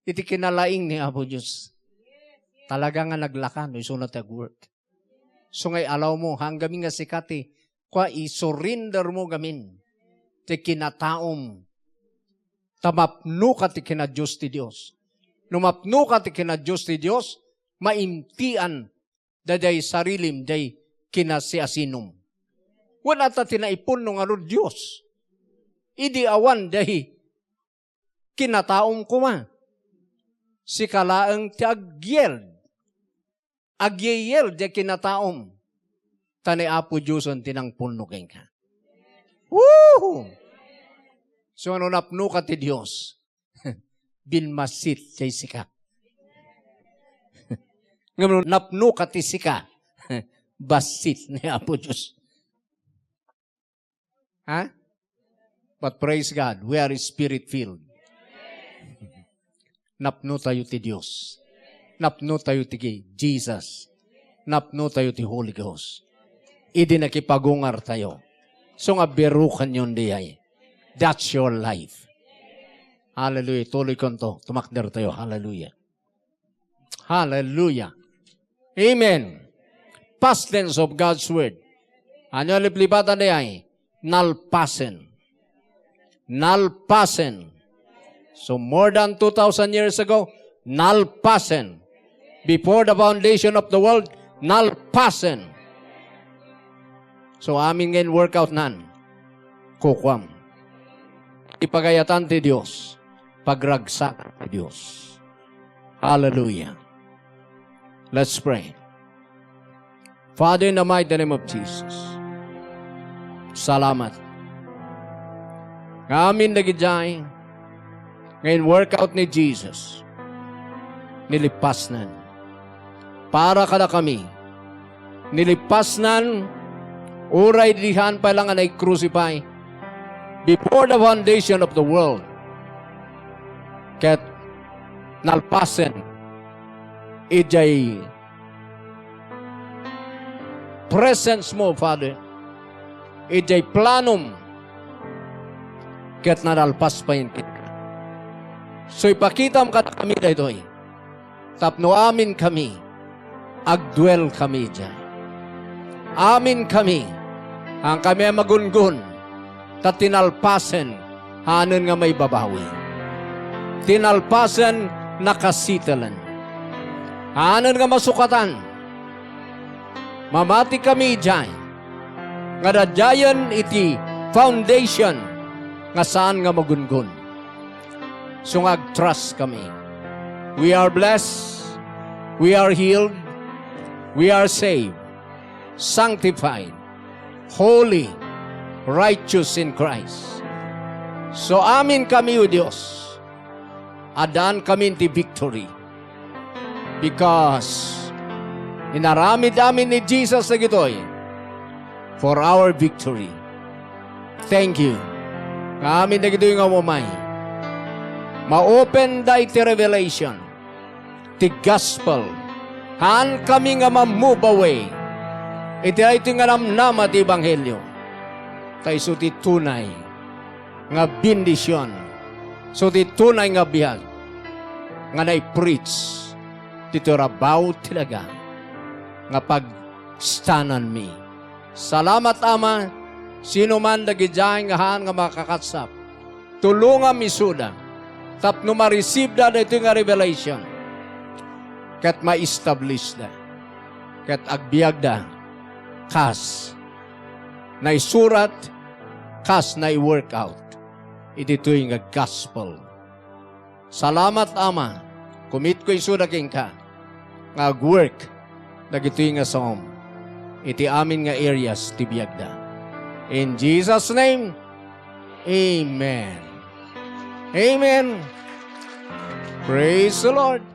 Iti kinalaing ni Apo Dios. Talaga nga naglaka no isuna ti agwork. So nga ialawmo, han gamin nga sika ti, kua, isurrender mo gamin ti kinataom. Ta mapnoka ti kinadios ti Dios. No mapnoka ti kinadios ti Dios, maimtian daydiay sarilim, jay kinasiasinom. Wen ata ti naipunno ngarud Dios. Idi awan jay kinataom koma. Sika laeng ti agyel. Agyeyel jay kinataom. Ta ni Apo Diosen ti nangpunno kenka. Woohoo! So, no napnoka ti Dios, binmassit jay sika. Ngem no napnoka ti sika, bassit ni Apo Dios. Ha? But praise God, we are spirit-filled. Napnotayo ti Dios. Napnotayo ti Jesus. Napnotayo ti Holy Ghost. Idi nakipagungartayo. So nga birukanyon dayay. That's your life. Hallelujah. Tuloykonto. Tumakdertayo. Hallelujah. Hallelujah. Amen. Past tense of God's word. Ania liplipatan dayay? Nalpasen. Nalpasen. So more than two thousand years ago, nalpasen. Before the foundation of the world, nalpasen. So amin nga in-workoutnan, kukuam. Ipagayatan ti Dios, pagragsak ti Dios. Hallelujah. Let's pray. Father, in the mighty name of Jesus, salamat. Nga amin dagidiay nga in-workout ni Jesus, nilipasnan. Para kadakami, nilipasnan, uray dihan pay lang nga nai-crucify before the foundation of the world. Ket nalpasen idiay presence mo, Father, idiay planom, ket nalpas payen kenka. So, ipakitam kadakami daytoy. Tapno amin kami, agduel kami idiay. Amin kami, han kami a magungon, ta ti nalpasen, hanen nga maibabawi. Ti nalpasen, nakasitelen. Hanen nga masukatan, mamati kami idiay, nga dadayen iti foundation nga saan nga magungon. So nga agtrust kami. We are blessed. We are healed. We are saved. Sanctified. Holy. Righteous in Christ. So amin kami, O Dios. Addaan kami ti victory. Because inaramid amin ni Jesus dagitoy for our victory. Thank you. Nga amin dagitoy nga umamay. Ma-open da iti revelation. ti gospel. Haankami nga ma-move away iti daytoy nga namnama ti ebanghelio. Ta isu ti tunay nga bendision. Isu ti tunay nga biag nga nai-preach ditoy rabaw ti daga nga pagstananmi. Salamat, Ama. Sino man dagidiay nga haan nga makakatsap, tulongam isuda tapno ma-receive da daytoy nga revelation ket ma-establish da ket agbiagda kas naisurat, kas nai-work out iti daytoy nga gospel. Salamat, Ama. Commitko isuda kenka nga ag-work dagitoy nga saom iti amin nga areas ti biagda. In Jesus' name, amen. Amen. Praise the Lord.